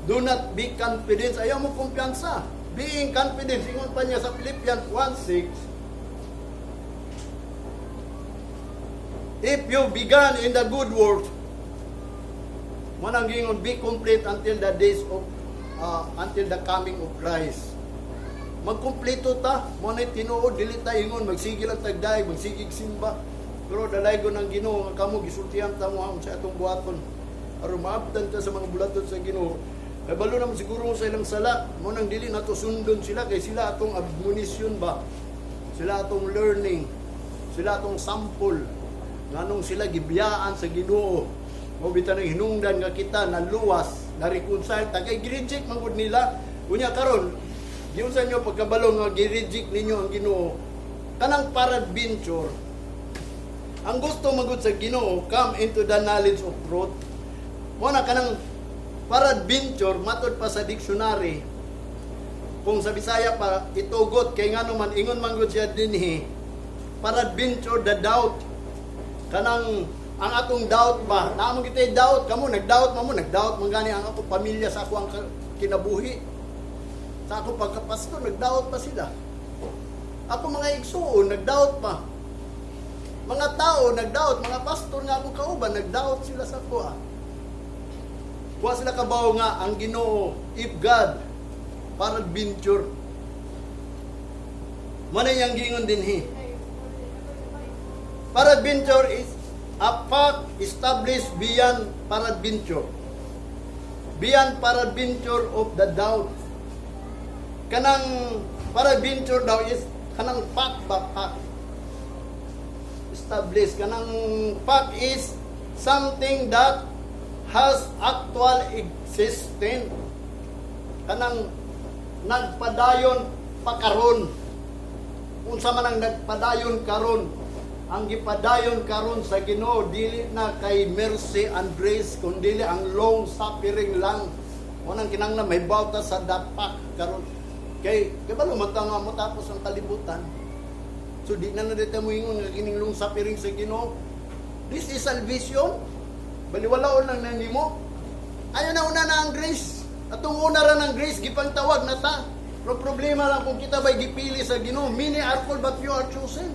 Do not be confident. Ayaw mo kumpiyansa. Being confident. Ingon pa niya sa Philippians 1:6. "If you began in the good work," mo nang gingon, "be complete until the coming of Christ." Magkumpleto ta, mo na tinuod, dili ta ingon magsige lang tagday, magsigig simba. Pero dalaygon ng Ginoo nga kamo gisultihan ta mo sa atong buhaton. Aron maabtan ta sa mga bulaton sa Ginoo. Kay balo naman siguro sa ilang sala, mo nang dili nato sundon sila kay sila atong admonition ba. Sila atong learning, sila atong sample. Nganong sila gibiyaan sa Ginoo. Mao bitaw nang hinungdan nga kita naluwas, na-reconcile ta kay gi-reject man gud nila. Unya karon, giunsa nyo pagkabalo nga gi-reject ninyo ang Ginoo? Kanang peradventure. Ang gusto magud sa Ginoo, come into the knowledge of truth. Mo na kanang peradventure, matod pa sa dictionary. Kung sa Bisaya pa itugot kay ngano man ingon man gud siya dinhi, peradventure the doubt, kanang ang atong doubt ba, naa man kita doubt. Kamo nagdoubt man mo, nagdoubt man gani ang ako pamilya sa ako ang kinabuhi, sa ako pagkapastor, nagdoubt pa sila. Ako mga igsuon nagdoubt pa, mga tao nagdoubt, mga pastor nga akong kauban nagdoubt sila sa ako. Ah, wa sila kabaw nga ang Ginoo, if God peradventure, man yang gingon dinhi. Peradventure is a fact established beyond peradventure. Beyond peradventure of the doubt. Kanang peradventure daw is kanang fact ba, fact. Established. Kanang fact is something that Has actual existence. Kanang nagpadayon pa karon. Unsa man ang nagpadayon karon? Ang gipadayon karon sa Ginoo, dili na kay mercy and grace, kundi ang long suffering lang. Mo nang kinahanglan may bawta sa dapak karon. Kay kabalo man ta nga motapos ang kalibutan. So di na na dito mo ingon nga kining long suffering sa Ginoo. This is salvation. Baliwalaon lang na nimo. Ayo na una na ang grace. Atong una ra ng grace, gipangtawag na ta. Pero problema lang kung kita ba'y gipili sa Ginoo. Many are called, but few are chosen.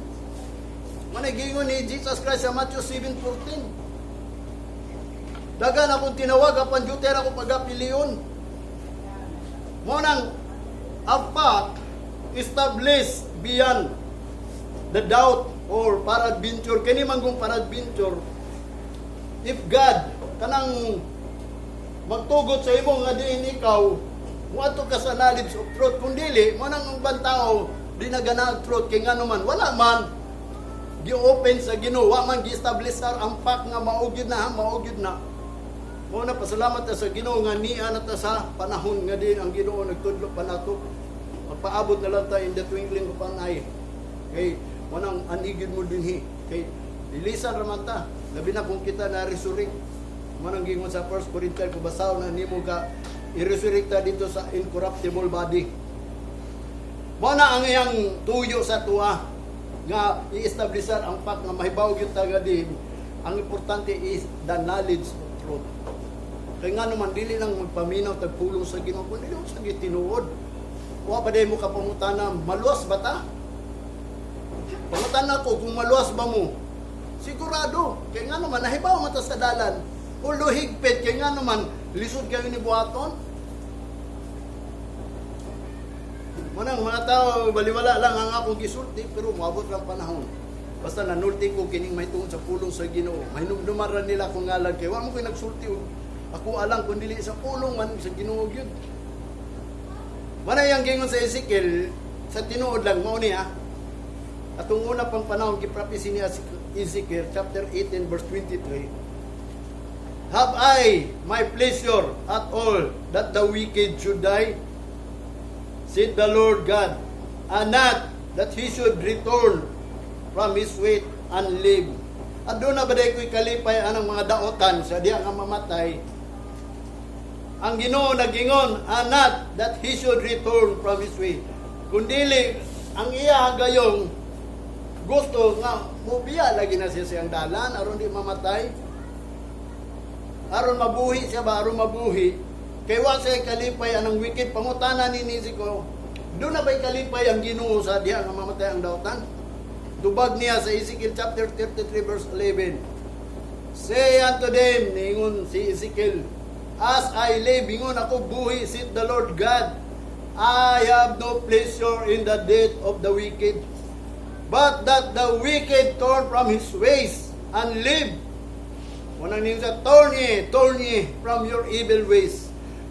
Manay giingon ni Jesus Christ sa Matthew 7:14. Daghan akong tinawag apan diutay ra ako pagapilion. Mo nang a fact established beyond the doubt or peradventure. Kini manggong peradventure, if God kanang magtugot sa imo nga diin ikaw muadto ka sa knowledge of truth, kung dili mo nang ang ubang tao di na ganahag truth kay ngano man wala man gi-open sa Ginoo, wa man gi-establish ang fact nga mao gyud na, ha, mao gyud na. Mo na pasalamat ta sa Ginoo nga niya na ta sa panahon nga din ang Ginoo nagtudlo pa nato. Magpaabot na lang ta in the twinkling of an eye. Kay mo nang anigid mo dinhi kay ilisan ra man ta, labi na kung kita na resurrect. Mo nang gingon sa 1 Corinthians, kung basahon na nimo ka, i-resurrect ta dito sa incorruptible body. Mo na ang iyang tuyo sa tuwa nga i-establisar ang fact nga mahibaw gyud ta nga din ang importante is the knowledge of truth. Kay nga naman dili lang magpaminaw tag pulong sa Ginoo, kundi dili sa tinuod. Wa pa day mo ka pangutana, maluwas ba ta? Pangutana ko kung maluwas ba mo. Sigurado, kay nga naman nahibaw man ta sa dalan. Although higpit, kay nga naman lisod kayo ni buhaton. Manang mga tao, baliwala lang ang akong gisulti, pero moabot lang panahon. Basta nanulti ko kining may tungod sa pulong sa Ginoo. Mahinumduman ra nila kung ngalan kay wa mo koy nagsulti og ako alang kun dili sa pulong man sa Ginoo gyud. Manay ang gingon sa Ezekiel, sa tinuod lang mao niya. Atong una pang panahon giprophesy niya si Ezekiel chapter 18 verse 23. "Have I my pleasure at all that the wicked should die? Said the Lord God, and not that he should return from his way and live?" Aduna ba day ko'y kalipay anang mga daotan sa diya nga mamatay? Ang Ginoo nagingon, "And not that he should return from his way." Kundili, ang iya gayong gusto nga mubiya lagi na siya siyang dalan aron di mamatay. Aron mabuhi siya ba, aron mabuhi. Kay wa siya kalipay anang wicked. Pangutana ni ko, duna ba'y kalipay ang Ginoo sa diha nga mamatay ang dautan? Tubag niya sa Ezekiel chapter 33 verse 11. "Say unto them," ningon si Ezekiel, "As I live," ingon, "ako buhi, saith the Lord God, I have no pleasure in the death of the wicked, but that the wicked turn from his ways and live." Unang ningon sa, Turn ye from your evil ways.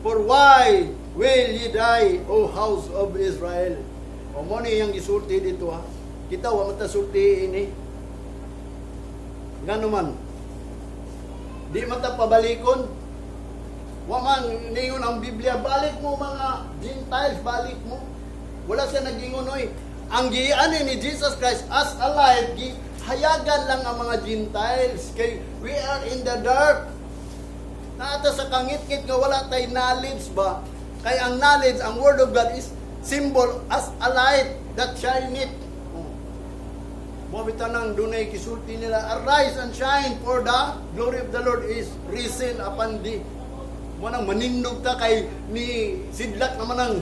For why will ye die, O house of Israel?" O mo ni iyang gisulti dito, ha. Kita wa man ta sulti ini. Ngano man? Di man ta pabalikon. Wa man ningon ang Biblia, "Balik mo mga Gentiles, balik mo." Wala siya nagingon, oy. Ang giani ni Jesus Christ as alive, gi hayagan lang ang mga Gentiles kay we are in the dark. Naata sa kangit-ngit nga wala tay knowledge ba? Kay ang knowledge, ang word of God is symbol as a light that shineth. Oh. Mo bitaw nang dunay gisulti nila, "Arise and shine, for the glory of the Lord is risen upon thee." Mo nang manindog ta kay ni sidlak naman ang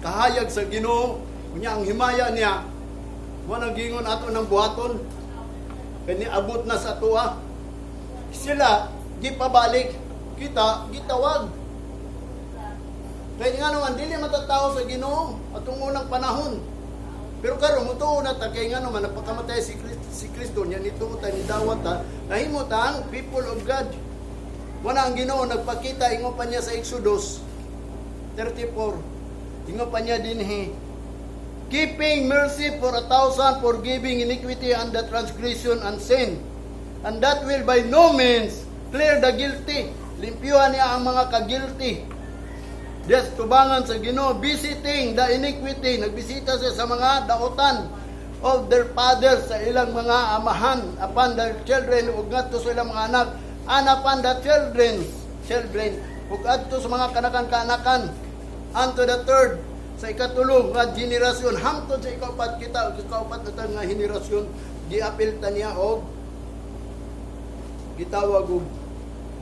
kahayag sa Ginoo. Unya ang himaya niya mo nang gingon ato ng buhaton. Kay niabot na sa tuwa. Sila gipabalik, kita gitawag. Kaya nga naman, dili matatao sa Ginoo atong unang panahon. Pero karon mutuo na ta kay nga naman nagpakamatay si Kristo niya nituo ta, ni dawat ta, nahimo ta ang people of God. Wala ang Ginoo nagpakita, ingon pa niya sa Exodus 34. Ingon pa niya dinhi, "Keeping mercy for a thousand, forgiving iniquity and the transgression and sin, and that will by no means clear the guilty." Limpyuhan niya ang mga ka-guilty. Des tubangan sa Ginoo, visiting the iniquity, nagbisita siya sa mga daotan of their fathers, sa ilang mga amahan, upon their children, ug ngadto sa ilang mga anak, and upon the children's children, ug adto sa mga kanakan-kanakan, unto the third, sa ikatulo nga henerasyon, hangtod sa ikaupat. Kita ug ikaupat na nga henerasyon giapil ta niya og gitawag og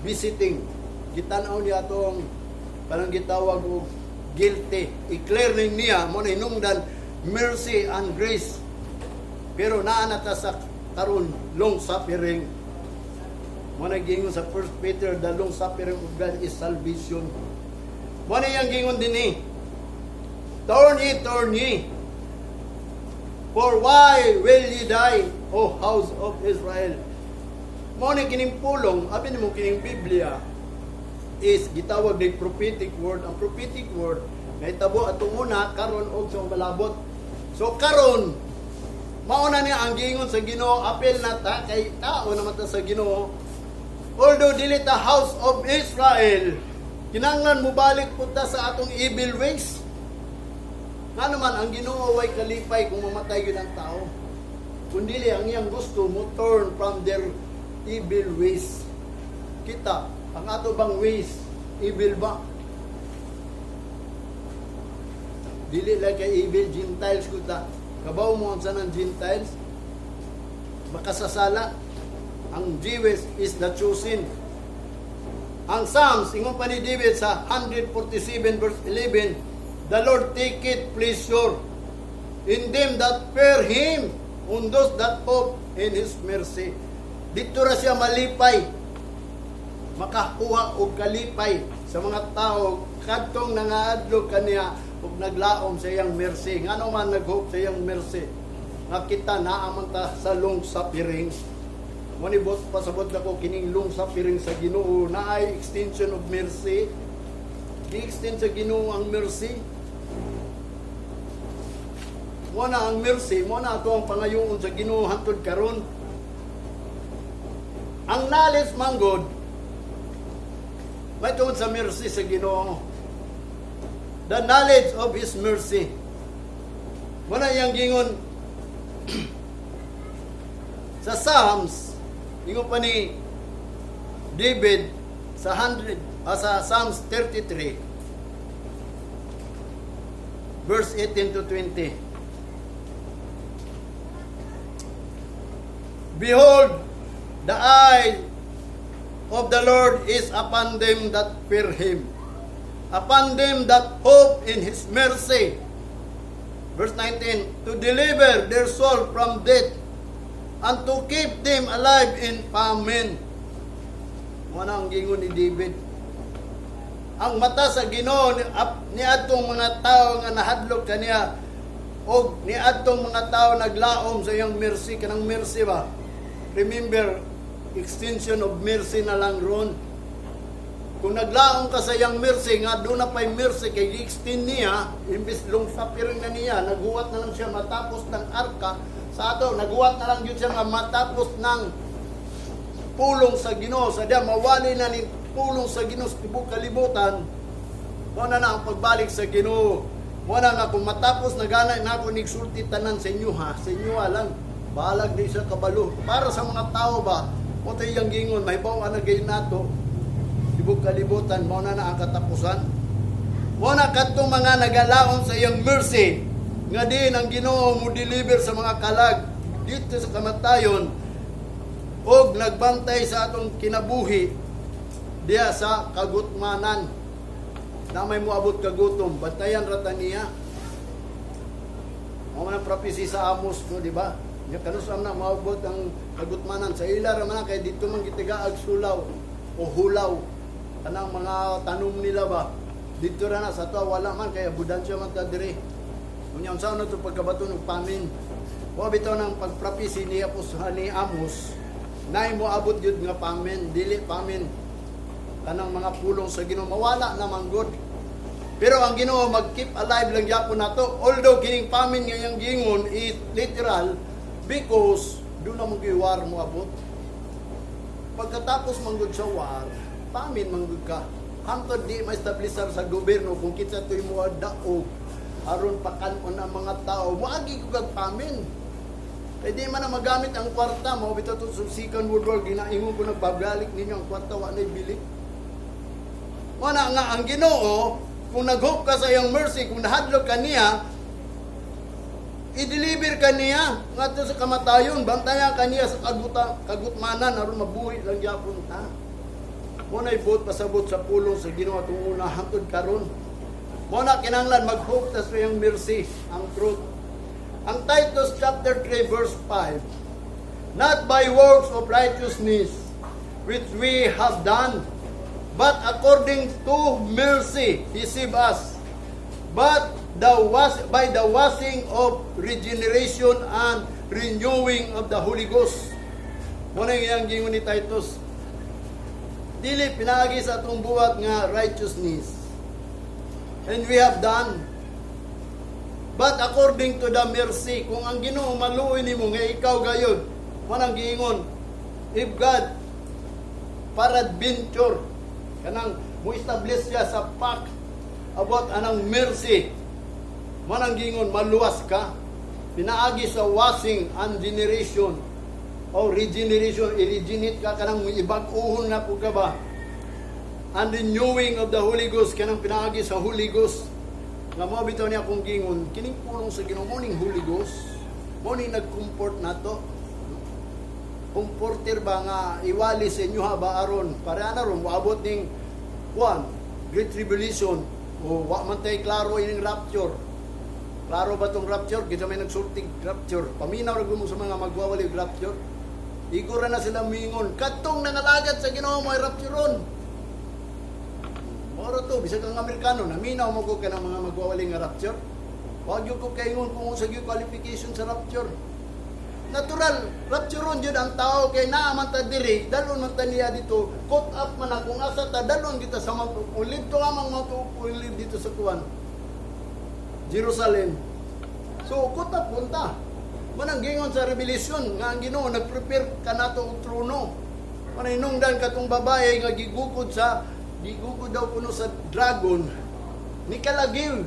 visiting. Gitan-aw niya atong parang gitawag og guilty, i-clear ni niya mo na hinungdan mercy and grace. Pero naa na ta sa karon long suffering. Mo na gingon sa 1 Peter, the long suffering of God is salvation. Mo na iyang gingon dinhi, "Turn ye, turn ye, for why will ye die, O house of Israel?" Mo ni kining pulong, abi nimo kining Biblia is gitawag ni prophetic word. Ang prophetic word nahitabo atong una, karon og sa malabot. So karon mao na niya ang giingon sa Ginoo, apel na ta kay tao naman ta sa Ginoo. Although dili ta house of Israel, kinahanglan mobalik pud ta sa atong evil ways. Nga naman ang Ginoo way kalipay kung mamatay gyud ang tao. Kun dili, ang iyang gusto mo turn from their evil ways. Kita, ang ato bang ways, evil ba? Dili lang kay evil, Gentiles ko ta. Kabaw mo ang sanang Gentiles? Makasasala. Ang Jewish is the chosen. Ang Psalms, ingon pa ni David sa 147 verse 11, "The Lord taketh pleasure in them that fear Him, on those that hope in His mercy." Dito ra siya malipay, makakuha og kalipay sa mga tao kadtong nangaadlok kaniya ug naglaom sa iyang mercy. Ngano man nag-hope sa iyang mercy? Nga kita naa man ta sa long suffering. Mo ni bot pasabot nako kining long suffering sa Ginoo naay extension of mercy. Gi-extend sa Ginoo ang mercy. Mo na ang mercy, mo na ato ang pangayoon sa Ginoo hantod karon. Ang knowledge manggod may tungod sa mercy sa Ginoo. The knowledge of His mercy. Mo na iyang gingon sa Psalms, ingon pa ni David sa 100 sa Psalms 33 verse 18 to 20. "Behold, the eye of the Lord is upon them that fear Him, upon them that hope in His mercy." Verse 19, "To deliver their soul from death and to keep them alive in famine." Mo na ang gingon ni David. Ang mata sa Ginoo ni adtong mga tao nga nahadlok kaniya og ni adtong mga tao naglaom sa iyang mercy. Kanang mercy ba? Remember, extension of mercy na lang ron. Kung naglaom ka sa iyang mercy, nga doon na pa'y mercy, kay gi-extend niya, imbis long suffering na niya, naghuwat na lang siya matapos ng arka, sa ato, naghuwat na lang yun siya nga matapos ng pulong sa Ginoo, sa diya mawali na ni pulong sa Ginoo sa tibuok kalibutan, mo na na ang pagbalik sa Ginoo. Mo na nga kung matapos na gana na ako nigsulti tanan sa inyo ha, sa inyo ha lang. Balag di sa kabalo. Para sa mga tao ba, mo tayo iyang gingon, mahibaw na gayon nato. Tibuok kalibutan, mo na na ang katapusan. Mo na kadtong mga nagalaom sa iyang mercy, nga din ang Ginoo mo deliver sa mga kalag dito sa kamatayon og nagbantay sa atong kinabuhi diya sa kagutmanan na may moabot kagutom, bantayan rata niya. Mao man ang prophecy sa Amos, no, di ba? Nya kanus-a na maabot ang kagutmanan sa ila ra man kay dito man gitigaag sulaw o hulaw, kanang mga tanom nila ba. Dito ra na sa ato, wala man kay abundansya man ta diri. Unya unsa na to pagkabaton og famine? Wa bitaw ng pagprophecy ni Apos ni Amos nay moabot gyud nga famine, dili famine, kanang mga pulong sa Ginoo mawala na man gud. Pero ang Ginoo mag-keep alive lang gyapon nato. Although kining famine nga iyang gingon is literal because doon na mo war mo abot. Pagkatapos man gud sa war, Famine man gud ka. Hangtod di ma-establisar sa gobyerno kung kinsa to'y mo daog aron pakan-on ang mga tao, moagi ko kag famine. Kay di man na magamit ang kwarta mo bitaw to sa Second World War, ginaingon ko, nagpabalik ninyo ang kwarta, wa na'y bili. Wala nga ang Ginoo, kung nag-hope ka sa iyang mercy, kung nahadlok ka niya, i-deliver ka niya ngadto sa kamatayon, bantayan ka niya sa kagutmanan aron mabuhi lang gyapon ta. Mo na'y buot pasabot sa pulong sa Ginoo atong una hangtod karon. Mo na kinahanglan mag-hope ta sa iyang mercy, ang truth. Ang Titus chapter 3 verse 5: "Not by works of righteousness which we have done, but according to mercy he saved us, but the was by the washing of regeneration and renewing of the Holy Ghost." Mo na iyang gingon ni Titus. Dili pinaagi sa atong buhat nga righteousness. And we have done. But according to the mercy, kung ang Ginoo maluoy nimo nga ikaw gayud, manang giingon, if God peradventure kanang mo establish siya sa fact about anang mercy, manang giingon maluwas ka pinaagi sa washing and generation o regeneration, i-regenerate ka, kanang ibag-uhon na po ka ba, and renewing of the Holy Ghost, kanang pinaagi sa Holy Ghost nga mo bitaw niya akong gingon kining pulong sa Ginoo mo ning Holy Ghost mo ning nag-comfort nato, comforter ba nga iwali sa inyo ha ba aron para ana ron moabot ning one Great Tribulation o wa man tay klaro ining rapture. Klaro ba tong rapture? Kita may nagsultig rapture. Paminaw ra mo sa mga magwawali og rapture. Igora na sila mingon kadtong nangalagad sa Ginoo mo ay raptureon. Moro to, bisag ang Amerikano, naminaw mo ko kanang mga magwawali nga rapture. Wag gyud ko kaingon kung unsa gyud qualification sa rapture. Natural, raptureon jud ang tao kay naa man ta diri, dalon man ta niya dito, caught up man na kung asa ta, dalon kita sa Mount Olive to amang Mount Olive dito sa kuan. Jerusalem. So, caught up punta. Manang gingon sa Revelation nga ang Ginoo nagprepare kanato og trono. Manay nungdan katong babae nga gigukod daw kuno sa dragon ni kalagiw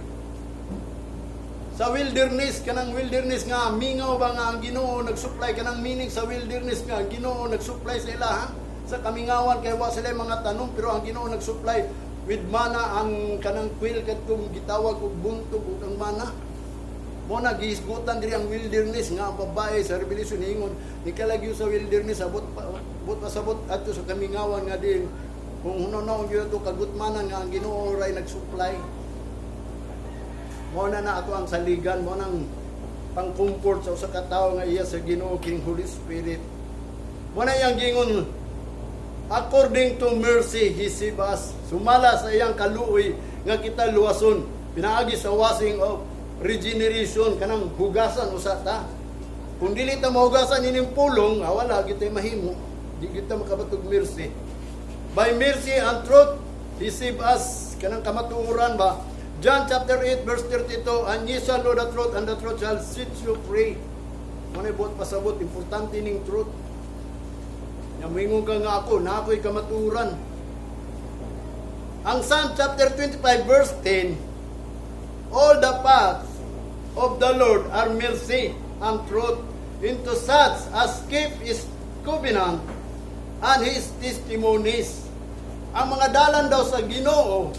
sa wilderness, kanang wilderness nga mingaw ba nga ang Ginoo nagsupply, kanang meaning sa wilderness nga ang Ginoo nagsupply sa ila ha? Sa kamingawan kay wa sila mga tanom, pero ang Ginoo nagsupply with mana, ang kanang quail kadtong gitawag og buntog ug ang mana mo na gihisgutan diri ang wilderness nga ang babae sa Revelation ingon ni kalagyo sa wilderness abot pa abot pasabot adto sa kamingawan nga din kung hunaw gyud ato kagutmanan nga ang Ginoo ray nagsupply. Mo na na ato ang saligan mo nang pang-comfort sa usa ka tawo nga iya sa Ginoo king Holy Spirit. Mo na iyang gingon, "According to mercy he saved us." Sumala sa iyang kaluoy nga kita luwason pinaagi sa washing of regeneration, kanang hugasan usa ta. Kung dili ta mahugasan ining pulong, ah, wala kita mahimo. Di kita makabatog mercy. By mercy and truth he saved us, kanang kamatuoran ba. John chapter 8 verse 32: "And ye shall know the truth, and the truth shall set you free." Mo na buot pasabot, importante ning truth. Nya moingon ka nga ako, na ako'y kamatuoran. Ang Psalm chapter 25 verse 10: "All the paths of the Lord are mercy and truth into such as keep His covenant and His testimonies." Ang mga dalan daw sa Ginoo,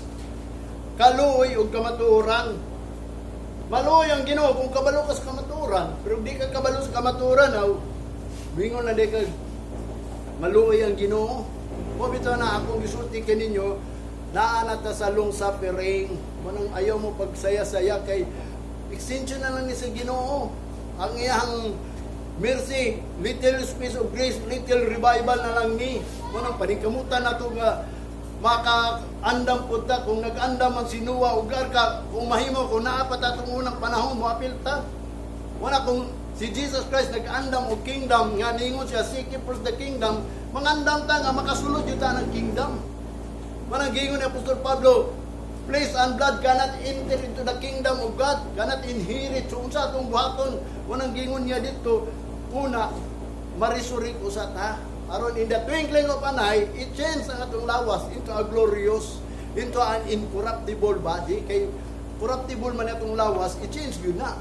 kaluoy ug kamatuoran. Maluoy ang Ginoo kung kabalo ka sa kamatuoran, pero di ka kabalo sa kamatuoran, aw, mingon na di ka maluoy ang Ginoo. Mo bitaw na akong gisulti kaninyo, naa na ta sa long suffering. Manang ayaw mo pagsaya-saya kay extension na lang ni sa Ginoo. Ang iyang mercy, little space of grace, little revival na lang ni. Manang paningkamutan nato nga maka-andam pud ta kung nag-andam man si Noah ug arka, kung mahimo, kung naa pa ta atong unang panahon, moapil ta. Wala kung si Jesus Christ nag-andam og kingdom nga ningon siya, "Seek ye first the kingdom," mangandam ta nga makasulod jud ta ng kingdom. Manang giingon ni Apostol Pablo, "Flesh and blood cannot enter into the kingdom of God, cannot inherit." So unsa atong buhaton? Manang giingon niya dito, una, ma-resurrect usa ta. Aron in the twinkling of an eye, i-change ang atong lawas into a glorious, into an incorruptible body. Kay corruptible man atong lawas, i-change yun na.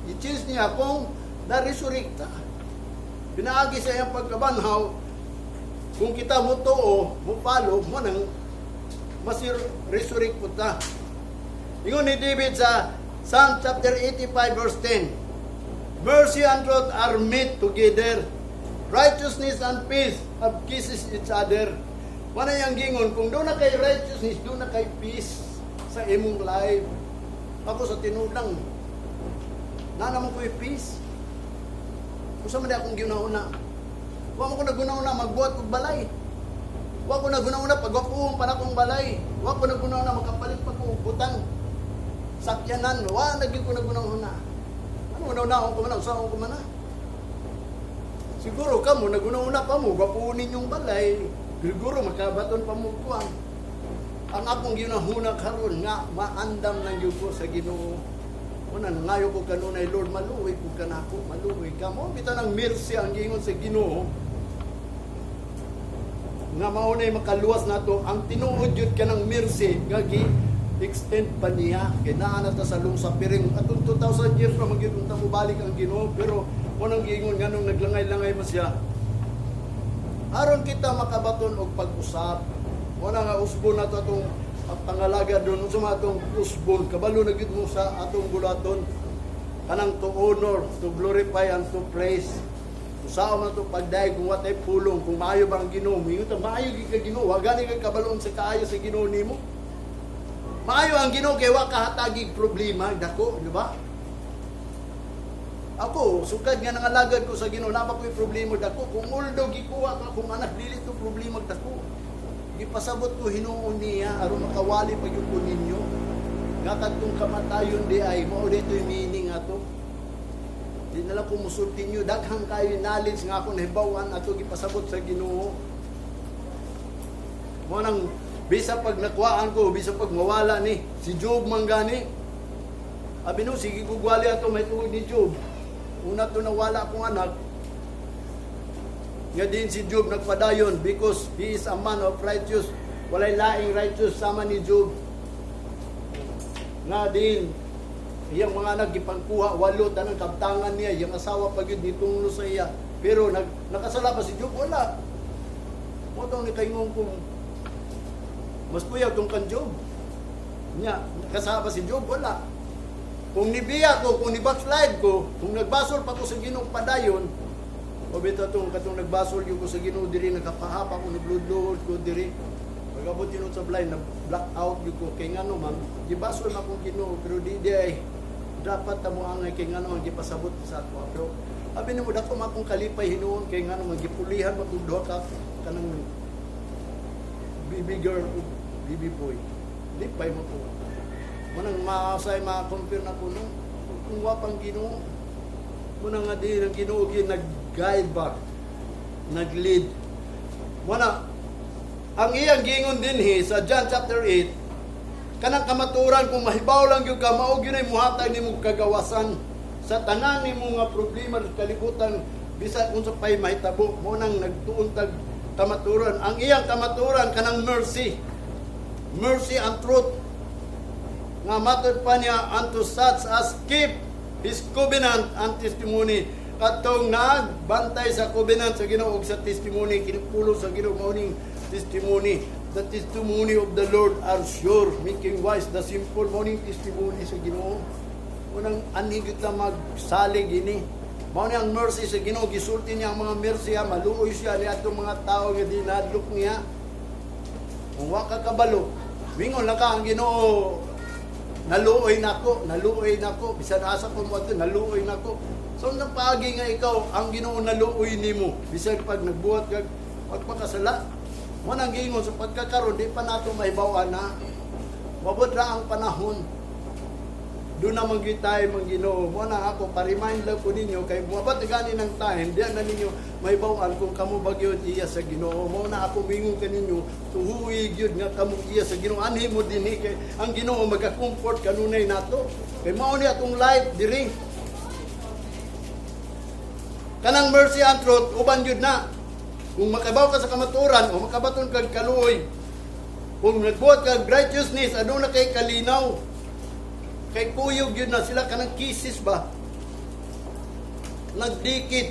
I-change niya kung na-resurrect ta. Pinaagi sa iyang pagkabanhaw, kung kita mo tuo, mo follow, mo nang masir resurrect po ta. Ingon ni David sa Psalm chapter 85 verse 10, "Mercy and truth are met together. Righteousness and peace have kisses each other." Wala yang gingon, kung duna kay righteousness, duna kay peace sa imong life. Ako sa tinuod lang, na naman ko'y peace. Kung sa man di akong ginauna. Wa mo ko naguna-una magbuhat og balay. Wa ko naguna-una pagwapuhon pa na akong balay. Wa ko naguna-una makapalit pa ko og butang. Sakyanan, wa na gyud ko naguna-una. Ano una-una ko man, usaon ko man na. Siguro kamo naguna-una pa mo, gwapuhon ninyong balay. Siguro makabaton pa mo kuan. Ang akong ginahuna karon nga maandam lang gyud ko sa Ginoo. Una nangayo ko kanunay, "Lord, maluoy ko kanako, maluoy ka mo." Bitaw ng mercy ang gingon sa Ginoo nga mao nay makaluwas nato. Ang tinuod jud kanang mercy nga gi extend pa niya kay naa na ta sa long suffering atong 2000 years pa man gyud unta mobalik ang Ginoo, pero unang giingon nganong naglangay-langay man siya aron kita makabaton og pag-usab. Wala nga usbon nato atong pangalaga doon, unsa man atong usbon, kabalo na gyud mo sa atong bulaton, kanang to honor, to glorify and to praise. Usaon man to pagdayeg kung watay pulong, kung maayo ba ang Ginoo. Mingon ta, "Maayo gyud ka, Ginoo." Wa gani kay kabalon sa kaayo sa Ginoo nimo. Maayo ang Ginoo kay wa kahatagig problema dako, di ba? Ako, sukad nga nangalagad ko sa Ginoo, naa ko'y problema dako. Kung uldo gikuha ka akong anak, dili to problema dako. Gipasabot ko hinuon niya aron makawali pa gyud ko ninyo. Nga kadtong kamatayon di ay mao dito'y meaning ato. Di na lang ko musulti niyo, daghang kayo knowledge nga ako nahibaw-an ato gipasabot sa Ginoo. Mo nang bisa pag nakuhaan ko, bisa pag mawala ni si Job man gani. Abi no, sige gugwali ato may tungod ni Job. Una to nawala akong anak. Nga din si Job nagpadayon because he is a man of righteous. Walay laing righteous sama ni Job. Nga din iyang mga anak gipangkuha walo tanang kabtangan niya, iyang asawa pa gyud nitunglo sa iya. Pero nakasala pa si Job? Wala. Mo tong ni kaingon kung mas kuyaw tong kan Job. Nya, nakasala pa si Job? Wala. Kung nibiya ko, kung ni-backslide ko, kung nagbasol pa ko sa Ginoo padayon, o bitaw tong katong nagbasol yung ko sa Ginoo diri, nagkapahapa ko, nagludluhod ko diri. Pag-abot yun sa blind, na black out yun ko kay ngano man, gibasol na akong Ginoo, pero di di ay dapat ta mo angay kay ngano ang gipasabot sa ako. Pero abi nimo, dako man akong kalipay hinuon kay ngano man gipulihan man kog duha ka kanang baby girl ug baby boy. Lipay mo ko. Manang maasay ma-compare na ko no. Kung wa pang Ginoo. Muna nga di ang Ginoo gyud nag-guide ba, nag-lead. Muna ang iyang gingon dinhi sa John chapter 8, kanang kamaturan, kung mahibaw lang gyud ka, mao gyud ay muhatag nimo kagawasan sa tanan nimo nga problema sa kalibutan, bisan unsa pay mahitabo. Mo nang nagtuon tag kamaturan. Ang iyang kamaturan kanang mercy, mercy and truth, nga matod pa niya, unto such as keep his covenant and testimony, katong nagbantay sa covenant sa Ginoo ug sa testimony, kinupulo sa Ginoo. Mao ning testimony, "The testimony of the Lord are sure, making wise the simple." Mao ning testimony sa Ginoo. Unang anhi gyud ta magsalig ini. Mao ni ang mercy sa Ginoo. Gisulti niya ang mga mercy ha, maluoy siya ni atong mga tao nga dinadlok niya. Kung wa ka kabalo, mingon lang ka, "Ang Ginoo naluoy nako, naluoy nako, bisan asa ko mo, naluoy nako." So nang paagi nga ikaw ang Ginoo naluoy nimo, bisan pag nagbuhat kag pagpakasala. Mo nang giingon sa pagkakaron, di pa nato mahibaw-an na mabot ra ang panahon. Doon naman gyud tayo mang Ginoo. Mo na ako pa-remind lang ko ninyo kay moabot gani ng time, diyan na ninyo mahibaw-an kung kamo ba gyud iya sa Ginoo. Mo na ako mingon kaninyo, tuhuwi gyud nga kamo iya sa Ginoo. Anhi mo dinhi kay ang Ginoo magakomfort kanunay nato. Kay mao ni atong life diri. Kanang mercy and truth uban gyud na. Kung makabaw ka sa kamaturan o makabaton kag kaluoy, kung nagbuhat kag righteousness, aduna kay kalinaw. Kay kuyog yun na sila kanang kisses ba? Nagdikit.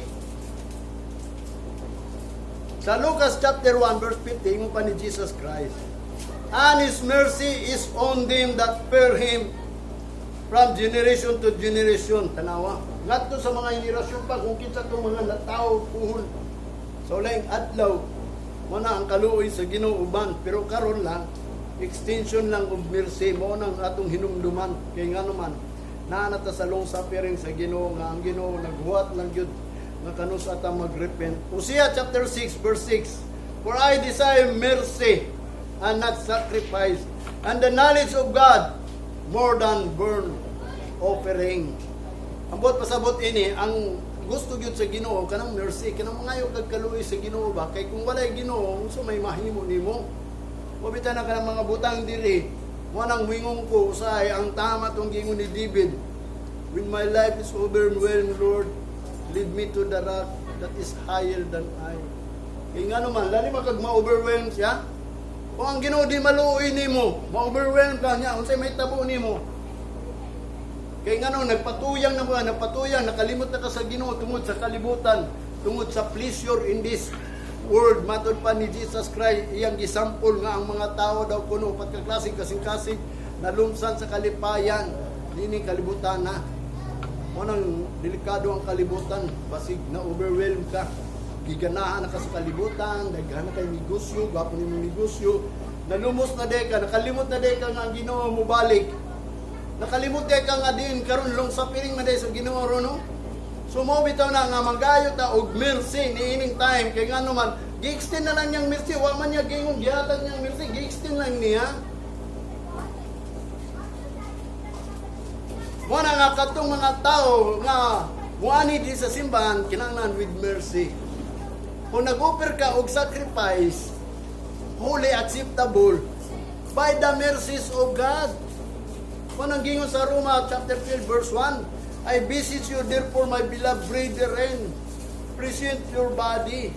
Sa Lucas chapter 1 verse 50, ingon pa ni Jesus Christ, "And His mercy is on them that fear Him from generation to generation." Tanawa. Ngadto sa mga henerasyon pa kung kinsa tong mga natao puhon sa ulaing adlaw, mo na ang kaluoy sa Ginoo uban, pero karon lang extension lang og mercy mo nang atong hinumduman, kay ngano man naa na ta sa long suffering sa Ginoo, nga ang Ginoo naghuwat lang gyud nga kanus ata magrepent. Hosea chapter 6 verse 6, "For I desire mercy and not sacrifice, and the knowledge of God more than burnt offering." Ambot pasabot ini, ang gusto gyud sa Ginoo kanang mercy, kanang mangayo kag kaluoy sa Ginoo ba, kay kung walay Ginoo, unsa may mahimo nimo? Wa bitaw na kanang mga butang diri. Mo nang muingon ko usahay, ang tama tong giingon ni David, "When my life is overwhelmed, Lord, lead me to the rock that is higher than I." Kay ngano man, lali man kag ma-overwhelm siya. Kung ang Ginoo di maluoy nimo, ma-overwhelm ka niya, unsay may tabo nimo? Kay ngano nagpatuyang na mga nagpatuyang, nakalimot na ka sa Ginoo tungod sa kalibutan, tungod sa pleasure in this world. Matod pa ni Jesus Christ, iyang gisampol nga ang mga tao daw kuno pagkaklaseng kasing-kasing nalumsan sa kalipayan nining kalibutan na. Mo nang delikado ang kalibutan, basig na overwhelm ka. Giganahan na ka sa kalibutan, daghan na kay negosyo, gwapo nimo negosyo, nalumos na de ka, nakalimot na de ka nga ang Ginoo mobalik. Nakalimot kay ka nga din karon long suffering man day sa Ginoo ron, no? So mo bitaw na nga manggayo ta og mercy niining time, kay ngano man gi-extend na lang niyang mercy, wa man niya giingon gihatag niyang mercy, gi-extend lang niya. Mo na nga katong mga tao nga muani di sa simbahan kinahanglan with mercy. Kung nag-offer ka og sacrifice, holy, acceptable by the mercies of God. Kung ang gingon sa Roma chapter 12 verse 1, "I beseech you therefore, my beloved brethren, present your body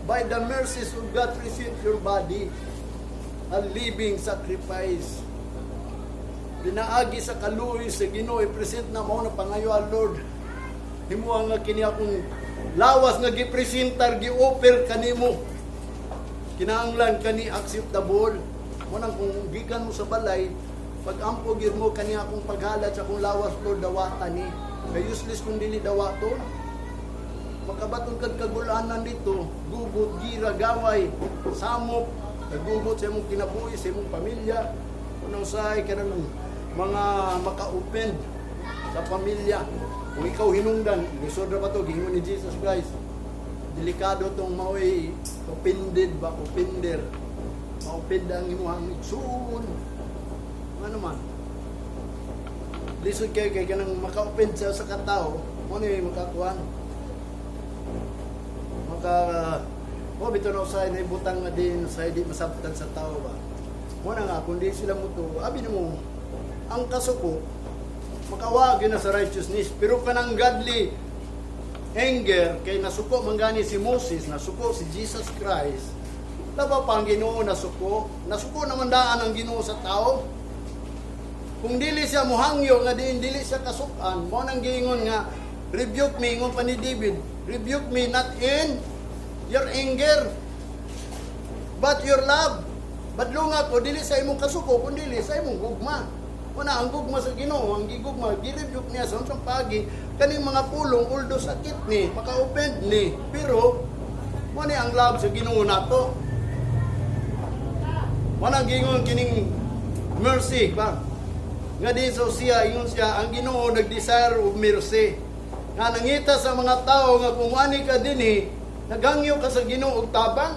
by the mercies of God, present your body a living sacrifice." Pinaagi sa kaluoy sa Ginoo, i-present na mo na pangayo, "Ah, Lord, himo nga kini akong lawas nga gipresentar, gi-offer kanimo. Kinahanglan kani acceptable." Mo nang kung gikan mo sa balay, pag ampo gyud mo, "Kani akong paghalad sa akong lawas, Lord, dawata ni." Kay useless kung dili dawaton. Makabaton kag kagulanan dito, gubot, gira, gaway, samok, nagubot sa imong kinabuhi, sa imong pamilya, kung usahay ka ng mga maka-offend sa pamilya. Kung ikaw hinungdan, lisod ra ba to, giingon ni Jesus Christ. Delikado tong mao'y offended ba, offender. Ma-offend ang imuhang igsuon. Ano man. Lisod kay kay kanang maka-offend sa katao, mo ni makakuan. Maka mo bitaw na usay na ibutang nga din sa di masabtan sa tao ba. Mo na nga kung di sila mo to, abi nimo ang kasuko makawag na sa righteousness, pero kanang godly anger, kay nasuko man gani si Moses, nasuko si Jesus Christ, labaw pa ang Ginoo nasuko, nasuko naman daan ang Ginoo sa tao. Kung dili siya muhangyo nga diin dili siya kasukan, mo nang giingon nga, "Rebuke me," ingon pa ni David, "rebuke me not in your anger, but your love." Badlunga ko dili sa imong kasuko, kun dili sa imong gugma. Una ang gugma sa Ginoo, ang gigugma, gi-rebuke niya sa unsang pagi kaning mga pulong, although sakit ni, maka-offend ni, pero mo ni ang love sa Ginoo nato. Mo nang giingon kining mercy ba? Nga din sa siya, ingon siya, ang Ginoo nag-desire of mercy. Nga nangita sa mga tao nga kung ani ka dinhi, naghangyo ka sa Ginoo og tabang.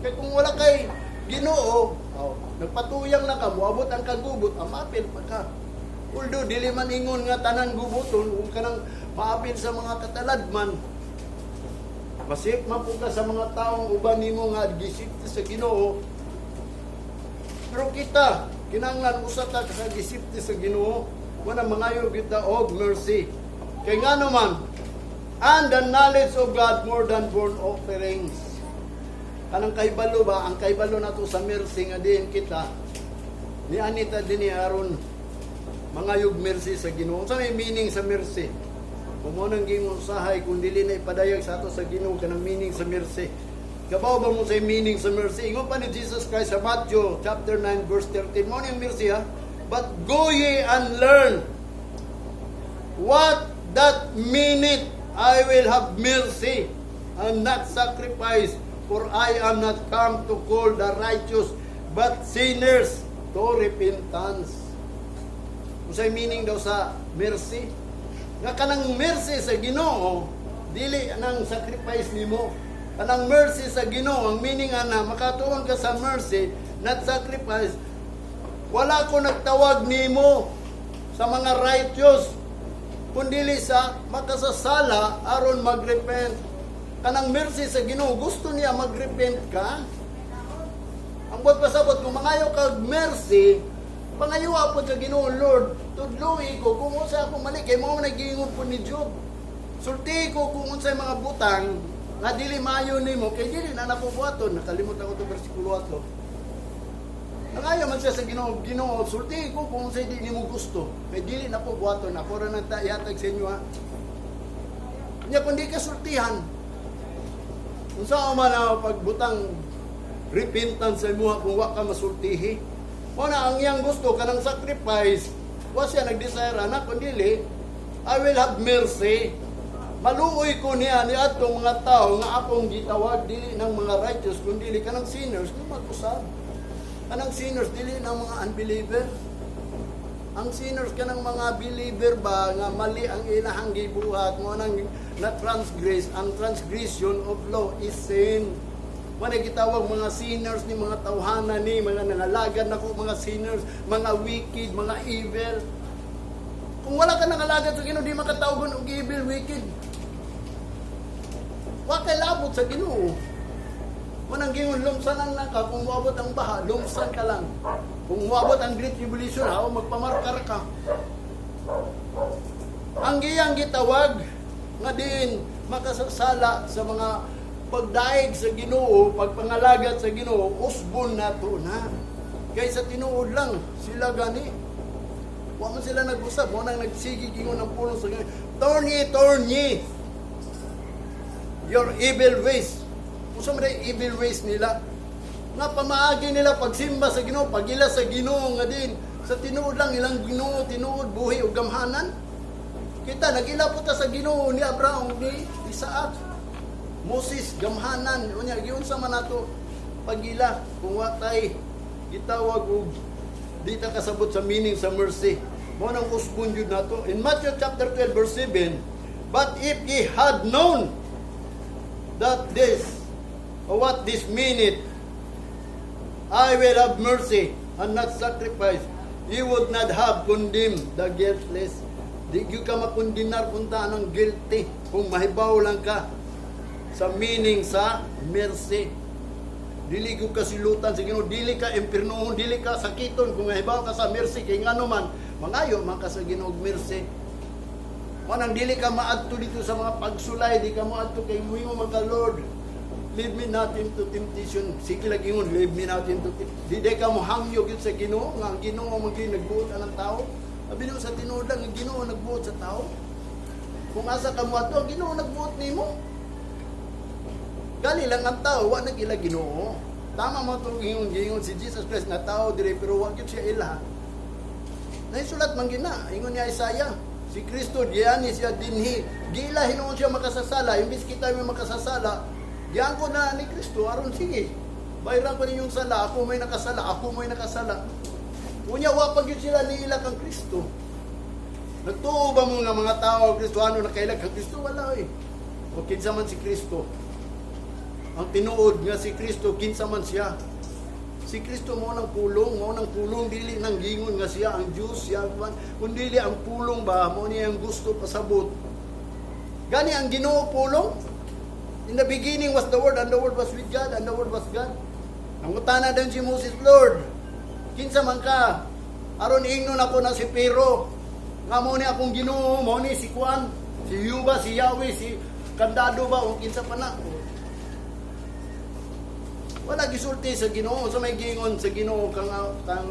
Kay kung wala kay Ginoo, oh, nagpatuyang na ka, moabot ang kagubot, amapil pa ka. Although dili man ingon nga tanan gubuton, ug kanang maapil sa mga kataladman, masip man po ka sa mga taong uban nimo nga gisipti sa Ginoo. Pero kita, kinahanglan usa ta ka gisipti sa Ginoo, wala mangayo kita og mercy. Kay ngano man, and the knowledge of God more than burnt offerings. Kanang kahibalo ba, ang kahibalo nato sa mercy nga diin kita, ni Anita din ni aron mangayog mercy sa Ginoo. Unsa may meaning sa mercy? Kung mo nang gingon usahay kung dili na ipadayag sa ato sa Ginoo kanang meaning sa mercy. Kabaw ba mo sa meaning sa mercy? Ingon pa ni Jesus Christ sa Matthew chapter 9 verse 13. Mo ni ang mercy, ha? "But go ye and learn what that meaneth, 'I will have mercy and not sacrifice, for I am not come to call the righteous, but sinners to repentance.'" Unsay meaning daw sa mercy? Nga kanang mercy sa Ginoo, dili nang sacrifice nimo. Kanang mercy sa Ginoo, ang meaning ana, makatuon ka sa mercy, not sacrifice. Wala ko nagtawag nimo sa mga righteous, kundili sa makasasala aron magrepent. Kanang mercy sa Ginoo, gusto niya magrepent ka. Ang buot pasabot, kung mangayo kag mercy, pangayo po sa Ginoo, "Lord, tudloi ko kung unsa akong mali," kay mao man giingon po ni Job. "Sulti ko kung unsay mga butang nga dili maayo nimo kay dili na nako buhaton." Nakalimot ako to bersikulo ato. Nangayo man siya sa Ginoo, "Ginoo, sulti ko kung unsay di nimo gusto kay dili na ko buhaton." Ako ra nang yatag sa inyo, ha. Nya kung di ka sultihan, unsa man ang pagbutang repentance sa imuha kung wa ka masultihi? Mo na ang iyang gusto kanang sacrifice, wa siya nag-desire ana, kundi "I will have mercy." Maluoy ko niya ni atong mga tao nga akong gitawag, dili ng mga righteous kundi kanang sinners nga mag-usab. Kanang sinners, dili ng mga unbeliever. Ang sinners kanang mga believer ba nga mali ang ilahang gibuhat, mo nang na transgress. Ang transgression of law is sin. Mo na gitawag mga sinners ni mga tawhana ni mga nangalagad nako, mga sinners, mga wicked, mga evil. Kung wala ka nangalagad sa Ginoo, di makatawgon og evil, wicked. Wa kay labot sa Ginoo. Manang gingon, lumsanan lang ka kung moabot ang baha, lumsan ka lang. Kung moabot ang Great Tribulation, ha, magpamarkar ka. Ang giyang gitawag nga din makasasala sa mga pagdaig sa Ginoo, pagpangalagat sa Ginoo, usbon nato na. Kaysa tinuod lang sila gani. Wa man sila nag-usab, mo nang nagsige gingon ng pulong sa Ginoo. "Turn ye, turn ye your evil ways." Unsa man ay evil ways nila? Nga pamaagi nila pagsimba sa Ginoo, pagila sa Ginoo nga din sa tinuod lang ilang Ginoo, tinuod buhi ug gamhanan. Kita nagila po ta sa Ginoo ni Abraham, ni Isaac. Moses, gamhanan. Unya giunsa man nato pagila kung wa tay gitawag og di ta kasabot sa meaning sa mercy? Mo nang usbon jud nato. In Matthew chapter 12 verse 7, "But if ye had known that this or what this meaneth, 'I will have mercy and not sacrifice,' ye would not have condemned the guiltless." Di gyud ka makondenar kung ta ng guilty kung mahibaw lang ka sa meaning sa mercy. Dili gyud ka silutan sa Ginoo, dili ka impiernohon, dili ka sakiton kung mahibaw ka sa mercy, kay ngano man mangayo man ka sa Ginoo og mercy. Manang dili ka maadto dito sa mga pagsulay, di ka maadto kay muingon man ka, "Lord, lead me not into temptation." Sige lang ingon, "Lead me not into temptation." Di di ka mo hangyo gyud sa Ginoo, nga ang Ginoo man gyud nagbuot ang tao. Abi no sa tinuod lang, ang Ginoo nagbuot sa tao. Kung asa ka mo adto, ang Ginoo nagbuot nimo. Gali lang ang tao, wa nag-ila Ginoo. Tama mo itong ingon, ingon si Jesus Christ nga tao dire pero wa gyud siya ila. Naisulat man gina, ingon ni Isaiah. Si Kristo diyan siya dinhi. Gila hinuon siya makasasala, imbis kita may makasasala, diyan ko na ni Kristo aron sige. Bayran ko ninyong sala, ako may nakasala, ako may nakasala. Unya wa pa gyud sila niila kang Kristo. Nagtuo ba mo nga mga tao Kristohano nakaila kang Kristo? Wala eh. O kinsa man si Kristo? Ang tinuod nga si Kristo, kinsa man siya? Si Kristo mo nang pulong, dili nang gingon nga siya ang Diyos, siya ang kwan, kundi ang pulong ba mo niya ang gusto pasabot. Gani ang Ginoo pulong. "In the beginning was the Word, and the Word was with God, and the Word was God." Nangutana din si Moses, "Lord, kinsa man ka? Aron ingnon ako na si Pero. Nga mo ni akong Ginoo, mo ni si Kuan, si Yuba, si Yahweh, si Kandado ba, o kinsa pa na." Wala gisulti sa Ginoo sa may giingon sa Ginoo kang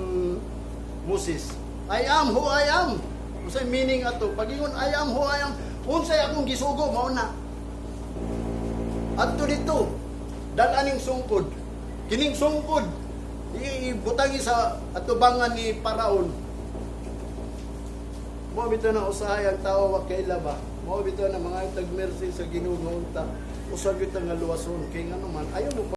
Moses. "I am who I am." Unsay meaning ato? Pagingon "I am who I am," unsay akong gisugo mao na. Adto dito, dal-a ning sungkod. Kining sungkod, ibutangi sa atubangan ni Paraon. Mao bitaw na usahay ang tao wa kaila ba. Mao bitaw na mga tag mercy sa Ginoo unta. Usa gyud ta nga luwason kay ngano man ayaw mo.